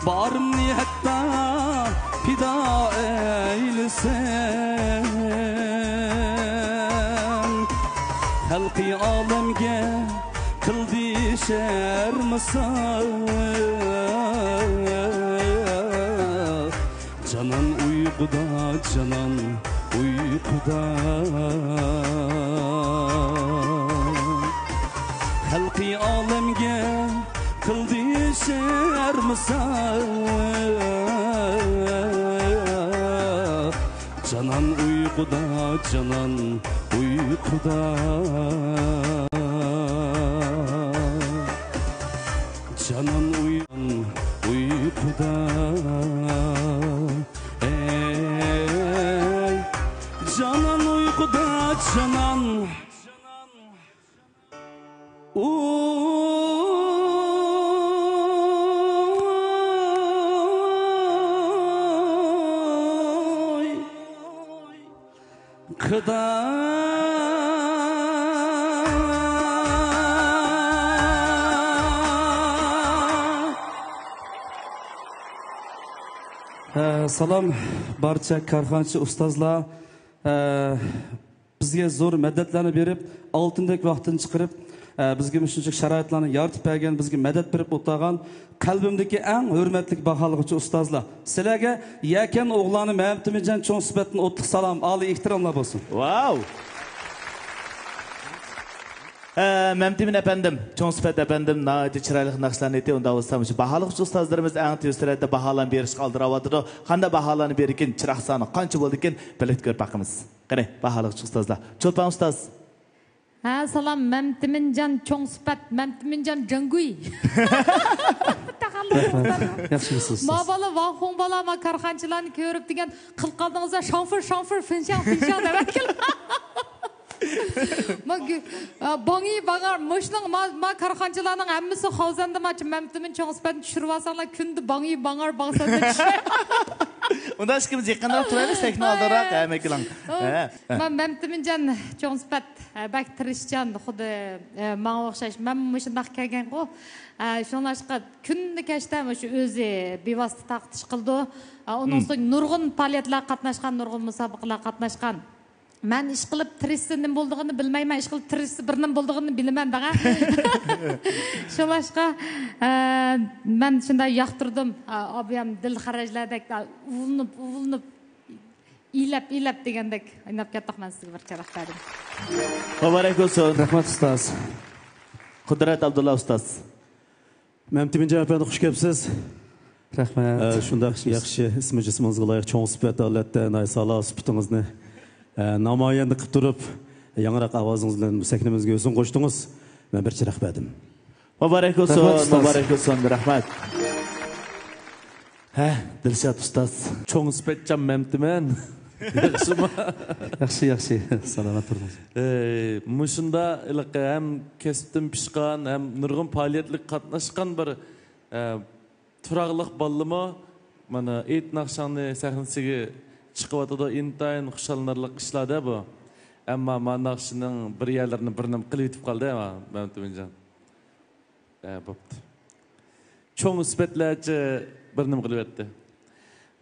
بارىمنى ھەتتا پىدا ئەيلىسەم. خەلقى ئالەمگە قىلدى شەرمسار. جانان ئۇيقۇدا، جانان ئۇيقۇدا. خەلقى ئالەمگە قىلدى شەرمسار. جانان ئۇيقۇدا، جانان ئۇيقۇدا. جانان ئۇيان ئۇيقۇدا. ئەي، جانان ئۇيقۇدا، جانان. ئۇي. خۇدا. ھە، سالام بارچە كارخانىچى ئۇستازلار. ھە، بىزگە زور مەدەتلەرنى بېرىپ، ئالتۇندەك ۋاقتىنى چىقىرىپ، ئە، بىزگە مۇشۇنچىلىك شارائىتلارنى يارىتىپ بەرگەن، بىزگە مەدەت بېرىپ ئولتۇرغان قەلبىمدىكى ئەڭ ھۆرمەتلىك، باھالىغۇچى ئۇستازلار. سىلەرگە يەكەن ئوغلانى مەمتىمىنجان چوڭ سۈپەتتىن ئوتلۇق سالام، ئالىي ئېھتىراملار بولسۇن. ۋاۋ! ئە، مەمتىمىن ئەپەندىم، چوڭ سۈپەت ئەپەندىم ناھايىتى چىرايلىق ناخشىلارنى ئېيتتى. ئۇنداق بولسا مۇشۇ باھالىغۇچى ئۇستازلىرىمىز ئەڭ تېز سۈرئەتتە باھالارنى بېرىشكە ئالدىراۋاتىدۇ. قانداق باھالارنى بېرىكىن، چىراغ سانى قانچە بولىدىكىن، بىرلىكتە كۆرۈپ باقىمىز. قېنى، باھالىغۇچى ئۇستازلار. چولپان ئۇستاز. ھە، سالام، مەمتىمىنجان چوڭ سۈپەت، مەمتىمىنجان جاڭگۇي. تەخەللۇس. رەھمەت. ياخشىمۇسىز ئۇستاز؟ ما بالا، ۋاڭخۇڭ بالا، ما كارخانىچىلارنى كۆرۈپ دېگەن قىلىپ قالدىڭىز-ە، شاڭفېر، شاڭفېر، فىنشاڭ، فىنشاڭ دەۋەتكىن. ما گۈ-، ئا، باڭيى، باڭار، مۇشۇنىڭ ما، ما كارخانىچىلارنىڭ ھەممىسى خاۋزەندە، ماچۇ مەمتىمىن چوڭ سۈپەتنى چۈشۈرۈۋالساڭلار، كۈندە باڭيى، باڭار، باڭسەندە چۈشۈر. ئۇنداق ئىككىمىز يېقىنراق تۇرايلى، سەھنە ئالدىراق، ھە، مەكىلان. ھە، ھە. ما مەمتىمىنجان چوڭ سۈپەت. ھە، بەك تىرىشچان، خۇددى، ئە، ماڭا ئوخشاش. مەنمۇ مۇشۇنداق كەلگەنغۇ. ئە، شۇڭلاشقا كۈندە كەچتە مۇشۇ ئۆزى بىۋاسىتە تارقىتىش قىلىدۇ. ئە، ئۇنىڭ ئۈستىگە نۇرغۇن پائالىيەتلەرگە قاتناشقان، نۇرغۇن مۇسابىقىلەرگە قاتناشقان. مەن ئىشقىلىپ تىرىشسا نېمە بولىدىغىنىنى بىلمەيمەن، ئىشقىلىپ تىرىشسا بىر نېمە بولىدىغىنىنى بىلىمەن دەڭە. شۇڭلاشقا، ئە، مەن شۇنداق ياقتۇردۇم. ئە، ئابىيام دىل خەرەجلەردەك، ئە، ئۇۋۇلىنىپ، ئۇۋۇلىنىپ. ئىلەپ، ئىلەپ دېگەندەك ئويناپ كەتتۇق، مەن سىزگە بىر چىراغ بەردىم. مۇبارەك بولسۇن. رەھمەت، ئۇستاز. قۇدرەت ئابدۇللا ئۇستاز. مەمتىمىنجان ئەپەندى، خۇش كەپسىز. رەھمەت. ئە، شۇنداق ياخشى، ئىسمى جىسمىڭىزغا لايىق، چوڭ سۈپەت ھالەتتە، ناھايىتى ساغلام سۈپىتىڭىزنى، ئە، نامايەندە قىلىپ تۇرۇپ، ياڭراق ئاۋازىڭىز بىلەن بۇ سەھنىمىزگە ھۆسن قوشتىڭىز. مەن بىر چىراغ بەردىم. مۇبارەك بولسۇن، رەھمەت، ئۇستاز. مۇبارەك بولسۇن، رەھمەت. ھە، دىلشات ئۇستاز. چوڭ سۈپەتچان مەمتىمىن. ياخشىمۇ؟ ياخشى، ياخشى. سالامەت تۇرۇڭ. ئەي، مۇشۇندا ھېلىقى ھەم كەسىپتىن پىشقان، ھەم نۇرغۇن پائالىيەتلىك قاتناشقان بىر، ئە، تۇراقلىق بالىمۇ مانا ئېيت ناخشاڭنى سەھنىسىگە چىقىۋاتىدۇ. ئىنتايىن خۇشاللىنارلىق ئىشلار-دە بۇ. ئەمما ما ناخشىنىڭ بىر يەرلىرىنى بىر نېمە قىلىۋېتىپ قالدى، ھە، مەمتىمىنجان. ھە، بوپتۇ. چوڭ سۈپەتلەرچە بىر نېمە قىلىۋەتتى.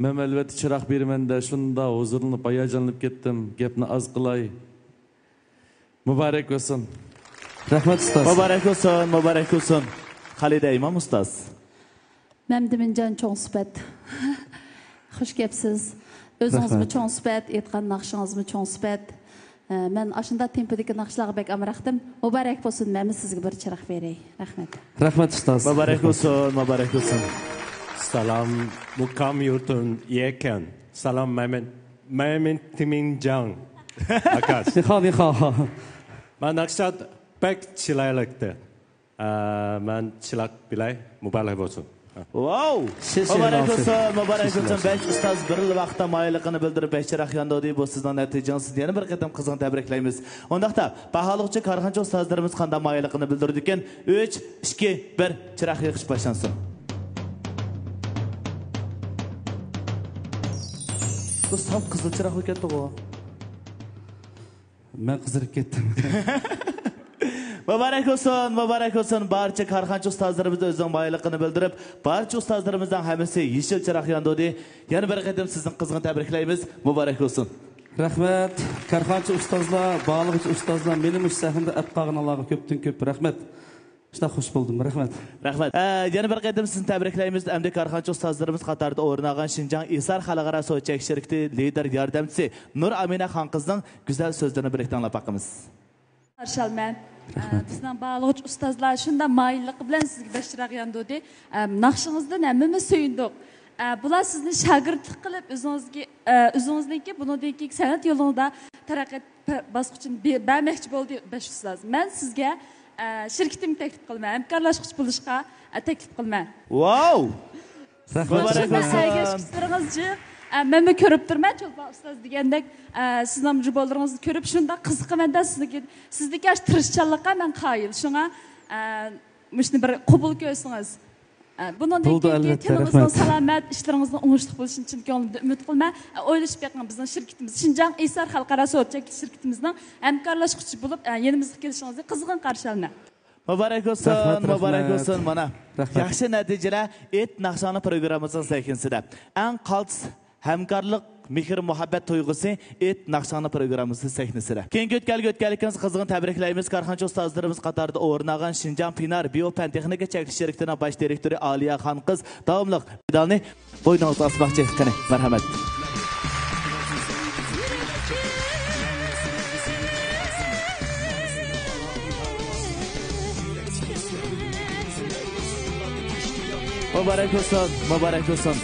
مەن ئەلۋەتتە چىراغ بېرىمەن دە، شۇنداق ھۇزۇرلىنىپ، ھاياجانلىنىپ كەتتىم. گەپنى ئاز قىلاي. مۇبارەك بولسۇن. رەھمەت، ئۇستاز. مۇبارەك بولسۇن، مۇبارەك بولسۇن. خالىدە ئىمام ئۇستاز. مەمتىمىنجان چوڭ سۈپەت. خۇش كەپسىز. ئۆزىڭىزمۇ رەھمەت. چوڭ سۈپەت، ئېيتقان ناخشىڭىزمۇ چوڭ سۈپەت. ئە، مەن ئاشۇنداق تېمپودىكى ناخشىلارغا بەك ئامراقتىم. مۇبارەك بولسۇن، مەنمۇ سىزگە بىر چىراغ بېرەي. رەھمەت. رەھمەت، ئۇستاز. مۇبارەك بولسۇن، مۇبارەك بولسۇن. سالام، مۇقام يۇرتۇم يەكەن. سالام، مەمەن، مەمەن تىمىنجاڭ. ئاكاش. نىخاۋ، نىخاۋ. مانا ناخشا بەك چىرايلىقتى. ئە، مەن چىراغ بېرەي، مۇبارەك بولسۇن. ۋاۋ! شىش، شىش، مۇبارەك شىش. بولسۇن، مۇبارەك شىش، بولسۇن. شىش. بەش ئۇستاز بىرلا ۋاقىتتا مايىللىقىنى بىلدۈرۈپ، بەش چىراغ ياندۇردى. بۇ سىزنىڭ نەتىجىڭىز. سىزنى يەنە بىر قېتىم قىزغىن تەبرىكلەيمىز. ئۇنداقتا، باھالىغۇچى كارخانىچى ئۇستازلىرىمىز قانداق مايىللىقىنى بىلدۈرىدىكەن؟ ئۈچ، ئىككى، بىر، چىراغ يېقىش باشلانسۇن. بۇ ساپ قىزىل چىراغ بولۇپ كەتتىغۇ. مەن قىزىرىپ كەتتىم. مۇبارەك بولسۇن، مۇبارەك بولسۇن. بارچە كارخانىچى ئۇستازلىرىمىز ئۆزىنىڭ مايىللىقىنى بىلدۈرۈپ، بارچە ئۇستازلىرىمىزنىڭ ھەممىسى يېشىل چىراغ ياندۇردى. يەنە بىر قېتىم سىزنى قىزغىن تەبرىكلەيمىز. مۇبارەك بولسۇن. رەھمەت. كارخانىچى ئۇستازلار، باھالىغۇچى ئۇستازلار، مېنى مۇشۇ سەھنىدە ئەپ قالغىنىڭلارغا كۆپتىن كۆپ رەھمەت. شۇنداق خۇش بولدۇم. رەھمەت. رەھمەت. ئە، يەنە بىر قېتىم سىزنى تەبرىكلەيمىز. ئەمدى كارخانىچى ئۇستازلىرىمىز قاتارىدا ئورۇن ئالغان شىنجاڭ ئېسار خەلقئارا سودا چەكلىك شىركىتى لىدىر ياردەمچىسى نۇر ئامىنە خانقىزنىڭ گۈزەل سۆزلىرىنى بىرلىكتە ئاڭلاپ باقىمىز. قارشى ئالىمەن. ئە، رەھمەت. بىزنىڭ باھالىغۇچى ئۇستازلار شۇنداق مايىللىقى بىلەن سىزگە بەش چىراغ ياندۇردى. ئە، ناخشىڭىزدىن ھەممىمىز سۆيۈندۇق. ئە، بۇلار سىزنى شاگىرتلىق قىلىپ، ئۆزىڭىزگە، ئە، ئۆزىڭىزنىڭكى بۇنىڭدىن كېيىنكى سەنئەت يولىڭىزدا تەرەققىيات پە-، باسقۇچىنى بە-، بەرمەكچى بولدى بەش ئۇستاز. مەن سىزگە، ئە، شىركىتىمنى تەكلىپ قىلىمەن، ھەمكارلاشقۇچى بولۇشقا، ئە، تەكلىپ قىلىمەن. ۋاۋ! رەھمەت، شۇنداق رەھمەت. ئەگەشكۈچىلىرىڭىز جىق. ئە، مەنمۇ كۆرۈپ تۇرىمەن، چولپان ئۇستاز دېگەندەك، ئە، سىزنىڭ جۇبالىرىڭىزنى كۆرۈپ شۇنداق قىزىقىمەن-دە، سىزنىڭكى، سىزدىكى ئاشۇ تىرىشچانلىققا مەن قايىل. شۇڭا، ئە، مۇشۇنى بىر قوبۇل كۆرسىڭىز. ئە، بۇنىڭدىن بولىدۇ، كېيىنكى ئەلۋەتتە، تېنىڭىزنىڭ رەھمەت. سالامەت، ئىشلىرىڭىزنىڭ ئوڭۇشلۇق بولۇشىنى چىن كۆڭلۈمدىن ئۈمىد قىلىمەن. ئە، ئويلىشىپ بېقىڭ، بىزنىڭ شىركىتىمىز، شىنجاڭ ئېسار خەلقئارا سودا چەكلىك شىركىتىمىزنىڭ ھەمكارلاشقۇچى بولۇپ، ئە، يېنىمىزغا كېلىشىڭىزنى قىزغىن قارشى ئالىمەن. مۇبارەك بولسۇن، رەھمەت، مۇبارەك رەھمەت. بولسۇن. مانا، رەھمەت. ياخشى نەتىجىلەر ئېيت ناخشاڭنىڭ پروگراممىسىنىڭ سەھنىسىدە. ئەڭ قالتىس ھەمكارلىق، مېھىر-مۇھەببەت تۇيغۇسى ئېيت ناخشاڭنىڭ پروگراممىسى سەھنىسىدە. كېيىنكى ئۆتكەلگە ئۆتكەنلىكىڭىزگە قىزغىن تەبرىكلەيمىز. كارخانىچى ئۇستازلىرىمىز قاتارىدا ئورۇن ئالغان شىنجاڭ پىنار بىيو پەن تېخنىكا چەكلىك شىركىتىنىڭ باش دىرېكتورى ئالىيە خانقىز داۋاملىق مېدالنى بوينىڭىزغا ئاسماقچى. قېنى، مەرھەمەت. مۇبارەك بولسۇن، مۇبارەك بولسۇن.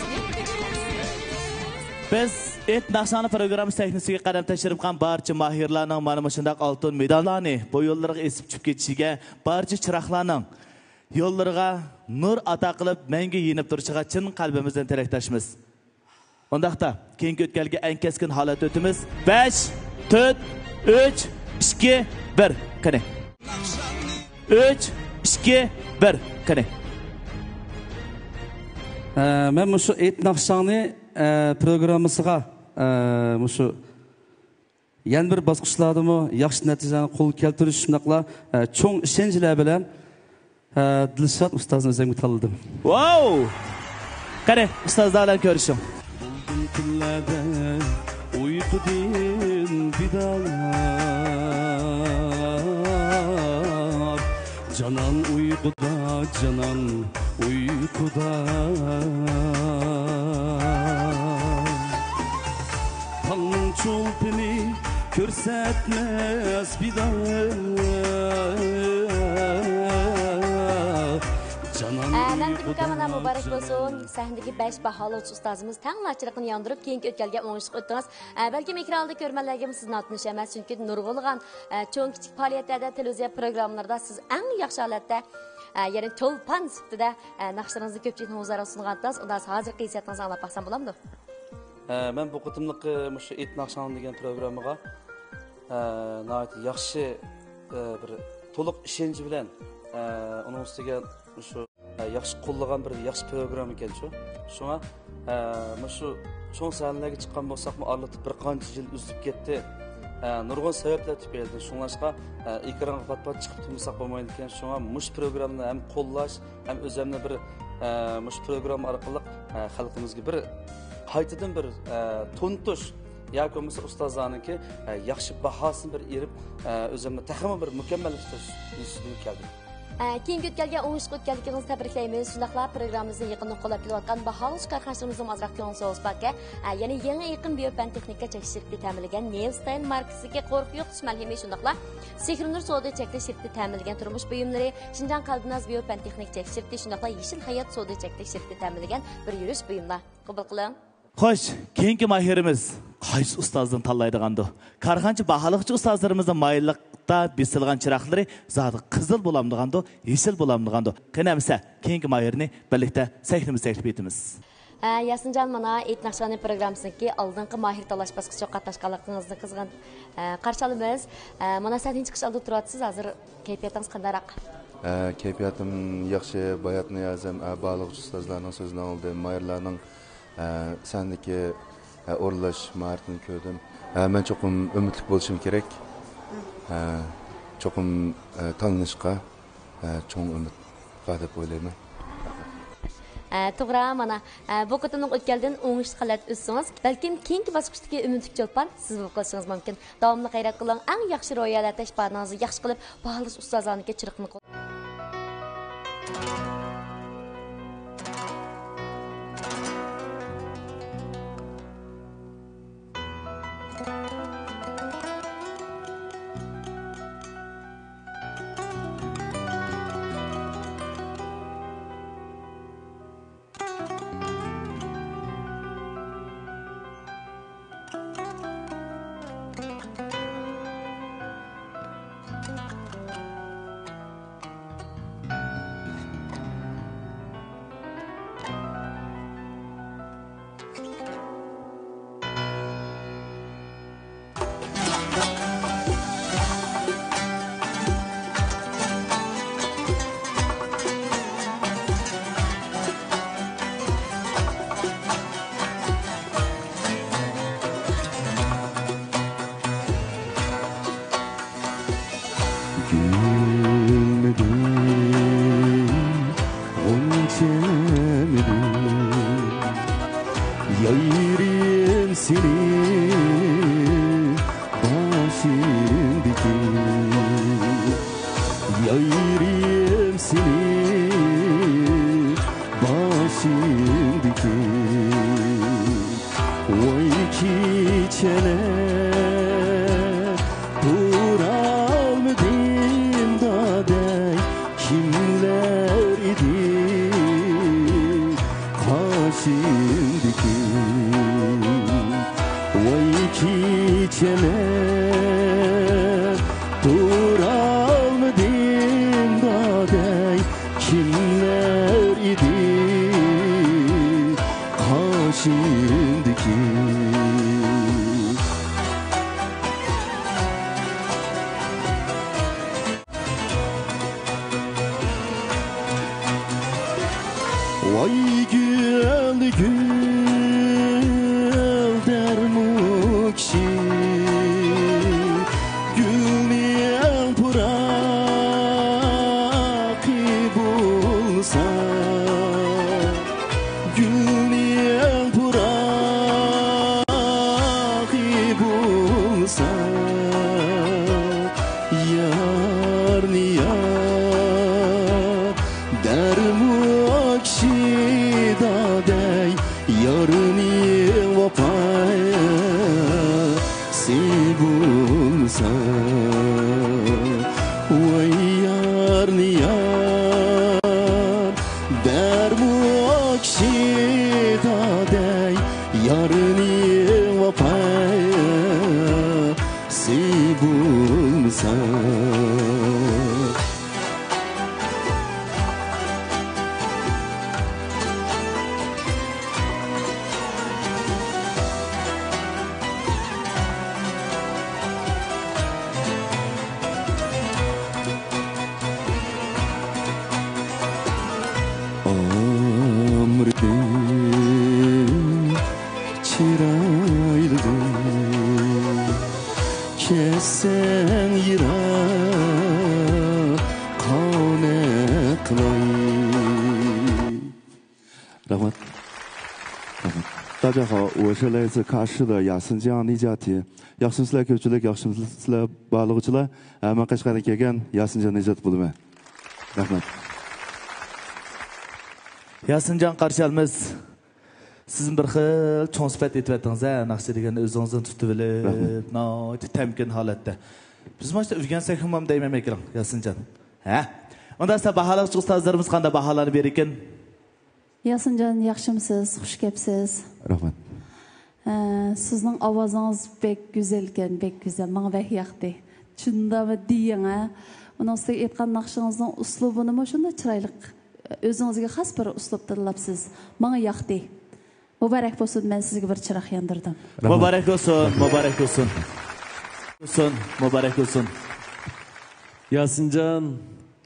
بىز ئېيت ناخشاڭنىڭ پروگرامما سەھنىسىگە قەدەم تەشرىپ قىلغان بارچە ماھىرلارنىڭ مانا مۇشۇنداق ئالتۇن مېداللارنى بويۇنلىرىغا ئېسىپ چۈشۈپ كېتىشىگە، بارچە چىراغلارنىڭ يوللىرىغا نۇر ئاتا قىلىپ، مەڭگۈ يېنىپ تۇرۇشىغا چىن قەلبىمىزدىن تىلەكداشمىز. ئۇنداقتا، كېيىنكى ئۆتكەلگە ئەڭ كەسكىن ھالەتتە ئۆتىمىز. بەش، تۆت، ئۈچ، ئىككى، بىر، قېنى. ئۈچ، ئىككى، بىر، قېنى. ئە، مەن مۇشۇ ئېيت ناخشاڭنى، ئە، پروگراممىسىغا، ئە، مۇشۇ يەنە بىر باسقۇچلاردىمۇ ياخشى نەتىجىلەرنى قولغا كەلتۈرۈش، شۇنداقلا، ئە، چوڭ ئىشەنچلەر بىلەن، ئە، دىلشات ئۇستازنى ئۆزۈمگە تاللىدىم. ۋاۋ! قېنى، ئۇستازلار بىلەن كۆرۈشۈڭ. بولدۇم كۈنلەردە ئۇيقۇدىن بىدار. جانان ئۇيقۇدا، جانان ئۇيقۇدا. تاڭنىڭ چولپىنى كۆرسەتمەس بىدار. جانان ئە، مەمتىمىكا، مانا، مۇبارەك بولسۇن. سەھنىدىكى بەش باھالىغۇچى ئۇستازىمىز تەڭلا چىراغنى ياندۇرۇپ، كېيىنكى ئۆتكەلگە ئوڭۇشلۇق ئۆتتىڭىز. ئە، بەلكىم ئېكران ئالدىدا كۆرۈرمەنلەرگىمۇ سىز ناتونۇش ئەمەس، چۈنكى نۇرغۇنلىغان، ئە، چوڭ-كىچىك پائالىيەتلەردە، تېلېۋىزىيە پروگراممىلىرىدا سىز ئەڭ ياخشى ھالەتتە، ئە، يەنى چولپان سۈپىتىدە، ئە، ناخشىلىرىڭىزنى كۆپچىلىكنىڭ ھۇزۇرىغا سۇنغانتىڭىز، ئۇنداق ھازىرقى ھېسسىياتىڭىزنى ئاڭلاپ باقسام بولامدۇ؟ ئە، مەن بۇ قېتىملىقى مۇشۇ ئېيت ناخشاڭ دېگەن پروگراممىغا، ئە، ناھايىتى ياخشى، ئە، بىر تولۇق ئىشەنچ بىلەن، ئە، ئۇنىڭ ئۈستىگە مۇشۇ، ئە، ياخشى قوللىغان بىر ياخشى پروگرامما ئىكەن شۇ. شۇڭا، ئە، مۇشۇ چوڭ سەھنىلەرگە چىققان بولساقمۇ، ئارىلىقتا بىر قانچە يىل ئۈزۈلۈپ كەتتى. ئە، نۇرغۇن سەۋەبلەر تۈپەيلىدىن. شۇڭلاشقا، ئە، ئېكرانغا پات-پات چىقىپ تۇرمىساق بولمايدىكەن. شۇڭا مۇشۇ پروگراممىنى ھەم قوللاش، ھەم ئۆزۈمنى بىر، ئە، مۇشۇ پروگرامما ئارقىلىق، ئە، خەلقىمىزگە بىر قايتىدىن بىر، ئە، تونۇتۇش ياكى بولمىسا ئۇستازلارنىڭكى، ئە، ياخشى باھاسىنى بىر ئېلىپ، ئە، ئۆزۈمنى تېخىمۇ بىر مۇكەممەللەشتۈرۈش يۈزىسىدىن كەلدىم. ئە، كېيىنكى ئۆتكەلگە ئوڭۇشلۇق ئۆتكەنلىكىڭىزنى تەبرىكلەيمىز. شۇنداقلا پروگراممىمىزنى يېقىندىن قوللاپ كېلىۋاتقان باھالىغۇچى كارخانىچىلىرىمىزنىمۇ ئازراق كۆڭۈل سوۋۇسا باركەن. ئە، يەنى يېڭى ئېقىم بىيو پەن تېخنىكا چەكلىك شىركىتى تەمىنلىگەن نېۋستاين ماركىسىدىكى قورۇق يوقىتىش مەلھىمى، شۇنداقلا سېھرىنۇر سودا چەكلىك شىركىتى تەمىنلىگەن تۇرمۇش بۇيۇملىرى، شىنجاڭ قەلبىناز بىيو پەن تېخنىكا چەكلىك شىركىتى، شۇنداقلا يېشىل ھايات سودا چەكلىك شىركىتى تەمىنلىگەن بىر يۈرۈش بۇيۇملار. قوبۇل قىلىڭ. خوش، كېيىنكى ماھىرىمىز قايسى ئۇستازنى تاللايدىغاندۇ؟ كارخانىچى باھالىقچى ئۇستازلىرىمىزنىڭ مايىللىقتا بېسىلغان چىراغلىرى زادى قىزىل بولامدىغاندۇ، يېشىل بولامدىغاندۇ؟ قېنى ئەمىسە، كېيىنكى ماھىرنى بىرلىكتە سەھنىمىزگە تەكلىپ ئېتىمىز. ئە، ياسىنجان، مانا ئېيت ناخشىۋانى پروگراممىسىدىكى ئالدىنقى ماھىر تاللاش باسقۇچىغا قاتناشقانلىقىڭىزنى قىزغىن، ئە، قارشى ئالىمىز. ئە، مانا سەھنىگە چىقىش ئالدىدا تۇرۇۋاتىسىز، ھازىر كەيپىياتىڭىز قانداقراق؟ ئە، كەيپىياتىم ياخشى، باياتىن ھازىر، ئە، باھالىغۇچى ئۇستازلارنىڭ سۆزىنى ئاڭلىدىم، ماھىرلارنىڭ ئە، سەھنىدىكى، ئە، ئورۇنلاش ماھارىتىنى كۆردۈم. ئە، مەن چوقۇم ئۈمىدلىك بولۇشۇم كېرەك. ئە، چوقۇم، ئە، تاللىنىشقا، ئە، چوڭ ئۈمىد بار دەپ ئويلايمەن. ئە، توغرا، مانا، ئە، بۇ قېتىملىق ئۆتكەلدىن ئوڭۇشلۇق ھالەتتە ئۆتسىڭىز، بەلكىم كېيىنكى باسقۇچتىكى ئۈمىدلىك چولپان سىز بولۇپ قېلىشىڭىز مۇمكىن. داۋاملىق غەيرەت قىلىڭ، ئەڭ ياخشى روھىيەتتە ئىپادىڭىزنى ياخشى قىلىپ، باھالىغۇچى ئۇستازلارنىڭكى چىرىقىنى گۈلمىدىم، غۇنچەمىدىم، يايرىم سېنى باشىمدىكى، يايرىم سېنى باشىمدىكى. ۋاي كېچىلەر، تۇرالمىدىم دادەي، كىملەر ئىدى قاشىمدىكى؟ ۋاي كېچىلەر، تۇرالمىدىم دادەي، كىملەر ئىدى قاشىمدىكى؟ ۋاي گۈل، گۈل دەرمۇ كىشى، گۈلنىڭ پۇراقى بولسا، گۈلنىڭ پۇراقى بولسا، يارنى يار دەرمۇ كىشى دادەي، يارنىڭ ۋاپاسى بولسا. ۋاي يارنى يار دەرمۇ كىشى دادەي، يارنىڭ ۋاپاسى بولسا. ئامرىدىم چىرايلىدىم، كەتسەڭ يىراق قانە قىلاي. رەھمەت. رەھمەت. 大家好，我是来自卡市的雅森江尼加提。 ياخشىمۇسىلەر كۆپچىلىك، ياخشىمۇسىلەر بارلىغۇچىلار؟ ھە، مەن قەشقەردىن كەلگەن ياسىنجان نىجات بولىمەن. رەھمەت. ياسىنجان قارشى ئالىمىز. سىزمۇ بىر خىل چوڭ سۈپەت ئېيتىۋەتتىڭىز ھە، ناخشا دېگەننى ئۆزىڭىزدىن تۇتۇۋېلىپ، رەھمەت. ناھايىتى تەمكىن ھالەتتە. بىز مانا شۇ ئۆگەنسەكمۇ دەيمەن مەكرىڭ، ياسىنجان. ھە؟ ئۇنداق دېسە باھالىغۇچى ئۇستازلىرىمىز قانداق باھالارنى بېرىكىن؟ ياسىنجان، ياخشىمۇسىز؟ خۇش كەپسىز. رەھمەت. ھە، سىزنىڭ ئاۋازىڭىز بەك گۈزەلكەن، بەك گۈزەل. ماڭا بەك ياقتى. شۇنداقمۇ دېيىڭ، ھە؟ ئۇنىڭ ئۈستىگە ئېيتقان ناخشىڭىزنىڭ ئۇسلۇبىنىمۇ شۇنداق چىرايلىق، ئۆزىڭىزگە خاس بىر ئۇسلۇبتا تىللاپسىز. ماڭا ياقتى. مۇبارەك بولسۇن، مەن سىزگە بىر چىراغ ياندۇردۇم. رەھمەت. مۇبارەك بولسۇن، مۇبارەك بولسۇن. بولسۇن، مۇبارەك بولسۇن. ياسىنجان،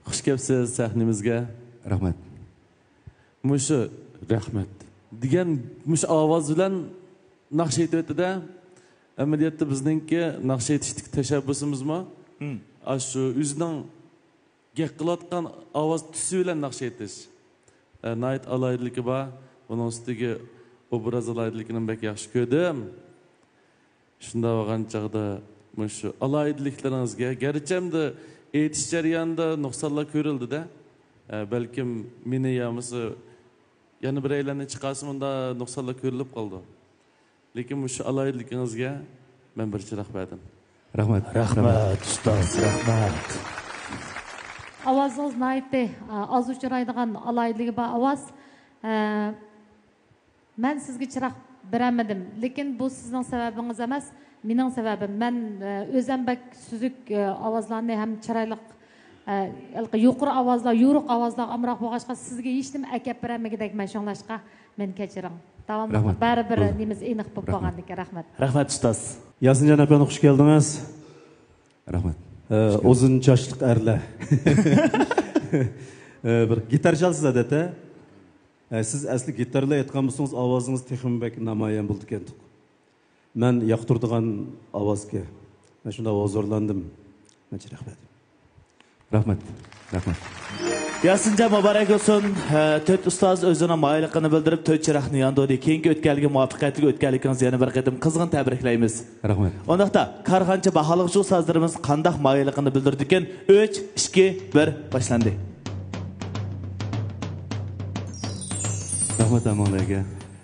خۇش كەپسىز سەھنىمىزگە. رەھمەت. مۇشۇ رەھمەت دېگەن مۇشۇ ئاۋاز بىلەن ناخشا ئېيتىۋەتتى-دە. ئەمەلىيەتتە بىزنىڭكى ناخشا ئېيتىشتىكى تەشەببۇسىمىزمۇ، ھىم، ئاشۇ ئۆزىنىڭ گەپ قىلىۋاتقان ئاۋاز تۈسى بىلەن ناخشا ئېيتىش. ئە، ناھايىتى ئالاھىدىلىكى بار. ئۇنىڭ ئۈستىگە ئوبراز ئالاھىدىلىكىنى بەك ياخشى كۆردۈم. شۇنداق بولغان چاغدا مۇشۇ ئالاھىدىلىكلىرىڭىزگە، گەرچە ئەمدى ئېيتىش جەريانىدا نۇقسانلار كۆرۈلدى-دە، ئە، بەلكىم مېنى يامىسا يەنە بىرەيلەننى چىقارسا مۇندا نۇقسانلار كۆرۈلۈپ قالىدۇ. لېكىن مۇشۇ ئالاھىدىلىكىڭىزگە مەن بىر چىراغ بەردىم. رەھمەت. رەھمەت، ئۇستاز، رەھمەت. ئاۋازىڭىز ناھايىتى، ئا، ئاز ئۇچرايدىغان ئالاھىدىلىكى بار ئاۋاز. ئە، مەن سىزگە چىراغ بېرەلمىدىم، لېكىن بۇ سىزنىڭ سەۋەبىڭىز ئەمەس، مېنىڭ سەۋەبىم. مەن، ئە، ئۆزەم بەك سۈزۈك، ئە، ئاۋازلارنى ھەم چىرايلىق، ئە، ھېلىقى يۇقىرى ئاۋازلار، يورۇق ئاۋازلارغا ئامراق بولغاچقا، سىزگە ھېچنېمە ئەكەپ بېرەلمىگۈدەكمەن. شۇڭلاشقا مېنى كەچۈرۈڭ. داۋاملىق رەھمەت. بەرىبىر رەھمەت. نېمىمىز ئېنىق بولۇپ رەھمەت. بولغاندىكىن. رەھمەت. رەھمەت، ئۇستاز. ياسىنجان ئەپەندى، خۇش كەلدىڭىز. رەھمەت. ئە، ئۇزۇن چاچلىق ئەرلەر. ئە، بىر گىتار چالىسىز، ئادەتتە. ئە، سىز ئەسلى گىتارلا ئېيتقان بولسىڭىز، ئاۋازىڭىز تېخىمۇ بەك نامايان بولىدىكەنتۇق. مەن ياقتۇرىدىغان ئاۋازكەن. مەن شۇنداق ھۇزۇرلاندىم. مەن چىراغ بەردىم. رەھمەت. رەھمەت. ياسىنجان، مۇبارەك بولسۇن. ھە، تۆت ئۇستاز ئۆزىنىڭ مايىللىقىنى بىلدۈرۈپ، تۆت چىراغنى ياندۇردى. كېيىنكى ئۆتكەلگە مۇۋەپپەقىيەتلىك ئۆتكەلگىنىڭىزنى يەنە بىر قېتىم قىزغىن تەبرىكلەيمىز. رەھمەت. ئۇنداقتا، كارخانىچى باھالىغۇچى ئۇستازلىرىمىز قانداق مايىللىقىنى بىلدۈردىكىن؟ ئۈچ، ئىككى، بىر، باشلاندى. رەھمەت ھەممىڭلارغا.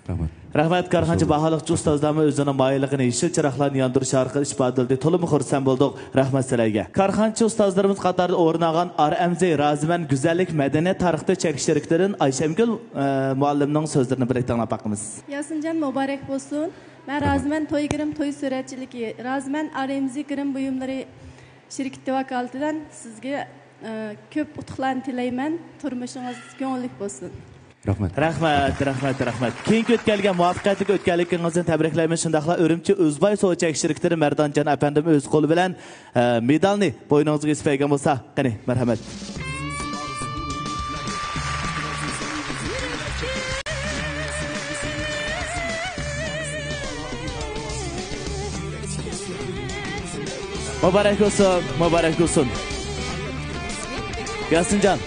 رەھمەت. رەھمەت، كارخانىچى باھالىقچى ئۇستازلارمۇ ئۆزىنىڭ ماھىرلىقىنى يېشىل چىراغلارنى ياندۇرۇش ئارقىلىق ئىپادىلىدى. تولىمۇ خۇرسەن بولدۇق. رەھمەت سىلەرگە. كارخانىچى ئۇستازلىرىمىز قاتارىدا ئورۇن ئالغان ئار ئەم زى رازىمەن گۈزەللىك مەدەنىيەت تارقىتىش چەكلىك شىركىتىدىن ئايشەمگۈل، ئە، مۇئەللىمنىڭ سۆزلىرىنى بىرلىكتە ئاڭلاپ باقىمىز. ياسىنجان مۇبارەك بولسۇن. مەن رازىمەن توي گىرىم توي سۈرەتچىلىكى، رازىمەن ئار ئەم زى گىرىم بۇيۇملىرى شىركىتى ۋاكالىتىدىن سىزگە، ئە، كۆپ ئۇتۇقلارنى تىلەيمەن. تۇرمۇشىڭىز كۆڭۈللۈك بولسۇن. رەھمەت. رەھمەت، رەھمەت، رەھمەت. كېيىنكى ئۆتكەلگە مۇۋەپپەقىيەتلىك ئۆتكەللىكىڭىزنى تەبرىكلەيمىز. شۇنداقلا ئۈرۈمچى ئۆزباي سوۋغا چەك شىركىتىدىن مەردانجان ئەپەندىم ئۆز قولى بىلەن، ئە، مېدالنى بوينىڭىزغا ئېسىپ بەرگەن بولسا، قېنى، مەرھەمەت. مۇبارەك بولسۇن، مۇبارەك بولسۇن. ياسىنجان،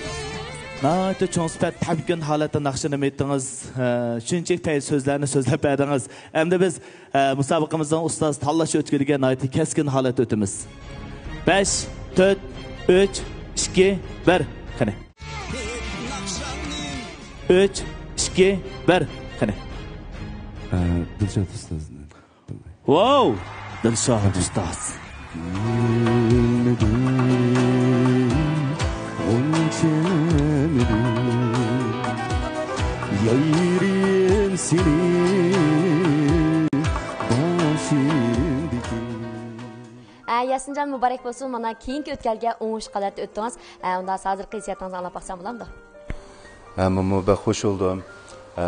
ناھايىتى چوڭ سۈپەت، تەمكىن ھالەتتە ناخشىنى ئېيتتىڭىز. ھە، شۇنچىلىك پەيز سۆزلەرنى سۆزلەپ بەردىڭىز. ئەمدى بىز، ھە، مۇسابىقىمىزنىڭ ئۇستاز تاللاش ئۆتكىلىگە ناھايىتى كەسكىن ھالەتتە ئۆتىمىز. بەش، تۆت، ئۈچ، ئىككى، بىر. قېنى. ئۈچ، ئىككى، بىر. قېنى. ئە، دىلشات ئۇستازنى. ۋاۋ! دىلشات ئۇستاز. ئە، ياسىنجان مۇبارەك بولسۇن، مانا كېيىنكى ئۆتكەلگە ئوڭۇشلۇق ھالەتتە ئۆتتىڭىز. ئە، ئۇنداق ھازىرقى ھېسسىياتىڭىزنى ئاڭلاپ باقسام بولامدۇ؟ ھە، مەنمۇ بەك خۇش بولدۇم. ئە،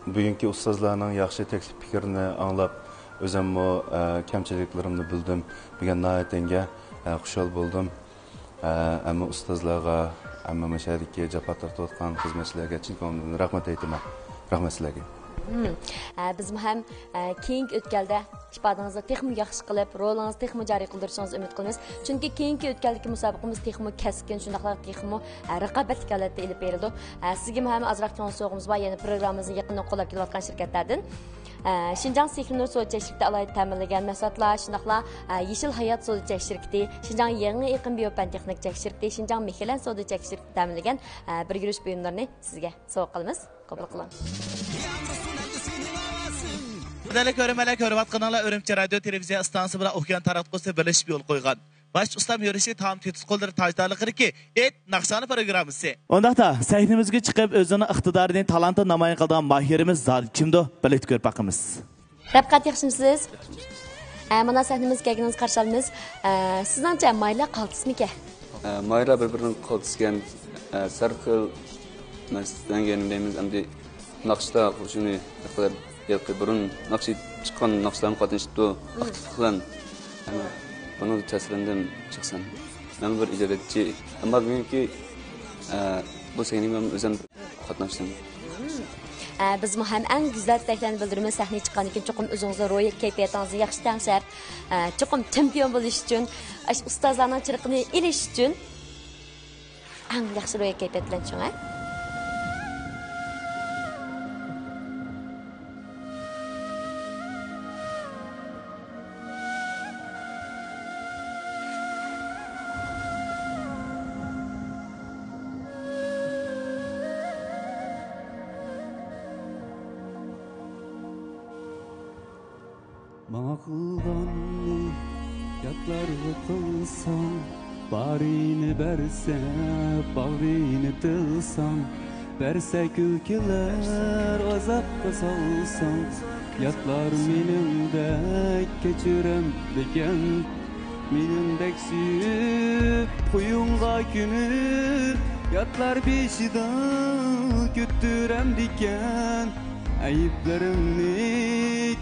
بۈگۈنكى ئۇستازلارنىڭ ياخشى تەكلىپ پىكرىنى ئاڭلاپ، ئۆزۈممۇ، ئە، كەمچىلىكلىرىمنى بىلدىم. بۈگۈن ناھايىتى، ئە، خۇشال بولدۇم. ئە، ھەممە ئۇستازلارغا، ھەممە مۇشۇ يەردىكى جاپا تارتىۋاتقان خىزمەتچىلەرگە چىن كۆڭلۈمدىن رەھمەت ئېيتىمەن. رەھمەت سىلەرگە. مم. ئە، بىزمۇ ھەم، ئە، كېيىنكى ئۆتكەلدە ئىپادىڭىزنى تېخىمۇ ياخشى قىلىپ، رولىڭىزنى تېخىمۇ جارى قىلدۇرۇشىڭىزنى ئۈمىد قىلىمىز. چۈنكى كېيىنكى ئۆتكەلدىكى مۇسابىقىمىز تېخىمۇ كەسكىن، شۇنداقلا تېخىمۇ، ئە، رىقابەتلىك ھالەتتە ئېلىپ بېرىلىدۇ. ئە، سىزگىمۇ ھەم ئازراق كۆڭۈل سوۋغىمىز بار، يەنە پروگراممىمىزنى يېقىندىن قوللاپ كېلىۋاتقان شىركەتلەردىن. ئە، شىنجاڭ سېھرىنۇر سودا چەك شىركىتى ئالاھىدە تەمىنلىگەن مەھسۇلاتلار، شۇنداقلا، ئە، يېشىل ھايات سودا چەك شىركىتى، شىنجاڭ يېڭى ئېقىم بىيو پەن تېخنىك چەك شىركىتى، شىنجاڭ مىخېلەن سودا چەك شىركىتى تەمىنلىگەن، ئە، بىر يۈرۈش بۇيۇملىرىنى سىزگە سوۋغا قىلىمىز. قوبۇل قىلىڭ. قەدىرلىك كۆرۈرمەنلەر، كۆرۈۋاتقىنىڭلار ئۈرۈمچى رادىيو تېلېۋىزىيە ئىستانسىسى بىلەن ئوكيان تاراتقۇسى بىرلىشىپ يول قويغان باش ئۇستام يۈرۈشى تام تېتىس قوللىرى تاجدارلىقىدىكى ئېيت ناخشانى پروگراممىسى. ئۇنداقتا سەھنىمىزگە چىقىپ ئۆزىنىڭ ئىقتىدارىنى، تالانتىنى نامايان قىلىدىغان ماھىرىمىز زادى كىمدۇ؟ بىرلىكتە كۆرۈپ باقىمىز. رەپقەت، ياخشىمۇسىز؟ ئە، مانا سەھنىمىزگە كەلگىنىڭىزگە قارشى ئالىمىز. ئە، سىزنىڭچە ماھىرلار قالتىسمىكەن؟ ئە، ماھىرلار بىر-بىرىنى قالتىسكەن، ئە، سەر خىل مەسىلەنگە دەيمىز، ئەمدى ناخشىدا خۇشۇنى ھەققىدە ھېلىقى بۇرۇن ناخشا چىققان ناخشىلارمۇ قاتنىشىپتۇ، ئاكتىپلىق بىلەن. ئەمما بۇنىڭدا تەسىرلەندىم شەخسەن. مەن بىر ئىجادىيەتچى، ئەمما بۈگۈنكى، ئە، بۇ سەھنىگە مەن ئۆزۈم قاتناشتىم. ئە، بىزمۇ ھەم ئەڭ گۈزەل تىلەكلەرنى بىلدۈرىمىز. سەھنىگە چىققاندىن كېيىن چوقۇم ئۆزىڭىزنىڭ روھىي كەيپىياتىڭىزنى ياخشى تەڭشەپ، ئە، چوقۇم چېمپىيون بولۇش ئۈچۈن، ئاشۇ ئۇستازلارنىڭ چىرىقىنى ئېلىش ئۈچۈن ئەڭ ياخشى روھىي كەيپىيات بىلەن چىڭ، ھە؟ ماڭا قىلغاننى ياتلارغا قىلساڭ، بارىنى بەرسە، باغرىنى تىلساڭ، بەرسە كۈلكىلەر ئازابقا سالساڭ، ياتلار مېنىڭدەك كەچۈرەمدىكەن؟ مېنىڭدەك سۆيۈپ، قويۇڭغا كۆنۈپ، ياتلار بېشىدا كۆتۈرەمدىكەن؟ ئەيىبلىرىڭنى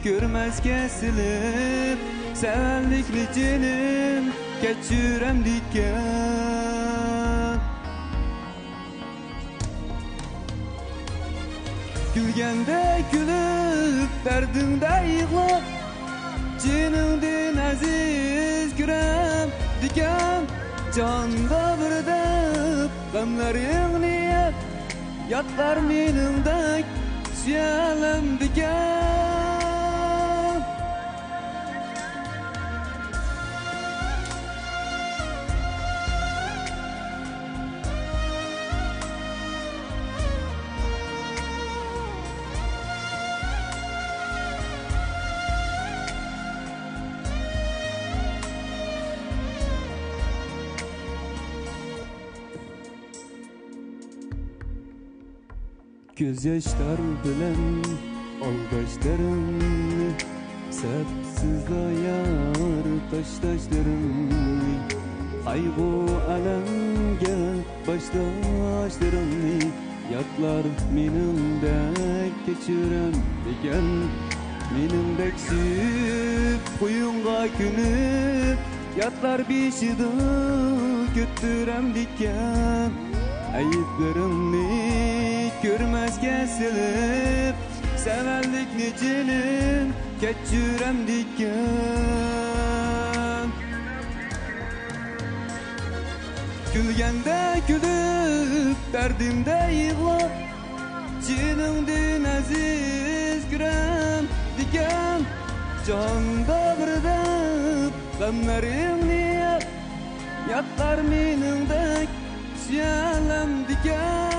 كۆرمەسكە سېلىپ، سەۋەنلىكنى جېنىم كەچۈرەمدىكەن؟ كۈلگەندە كۈلۈپ، دەردىڭدە يىغلاپ، جېنىڭدىن ئەزىز كۆرەمدىكەن؟ جاندا بىر دەپ غەملىرىڭنى يەپ، ياتلار مېنىڭدەك سۆيەلەمدىكەن؟ كۆز ياشلار بىلەن ئالداشلىرىمنى، سەپسىز يار تاشلاشلىرىمنى، قايغۇ ئەلەمگە باشلاشلىرىمنى، ياتلار مېنىڭدەك كەچۈرەمدىكەن؟ مېنىڭدەك سۆيۈپ، قويۇڭغا كۆنۈپ، ياتلار بېشىدا كۆتۈرەمدىكەن؟ ئەيىبلىرىڭنى كۆرمەسكە سېلىپ، سەۋەنلىكنى جېنىم كەچۈرەمدىكەن؟ كۈلگەندە كۈلۈپ، دەردىمدە يىغلاپ، جېنىڭدىن ئەزىز كۆرەمدىكەن؟ جاندا بىر دەپ غەملىرىڭنى يەپ، ياتلار مېنىڭدەك سۆيەلەمدىكەن؟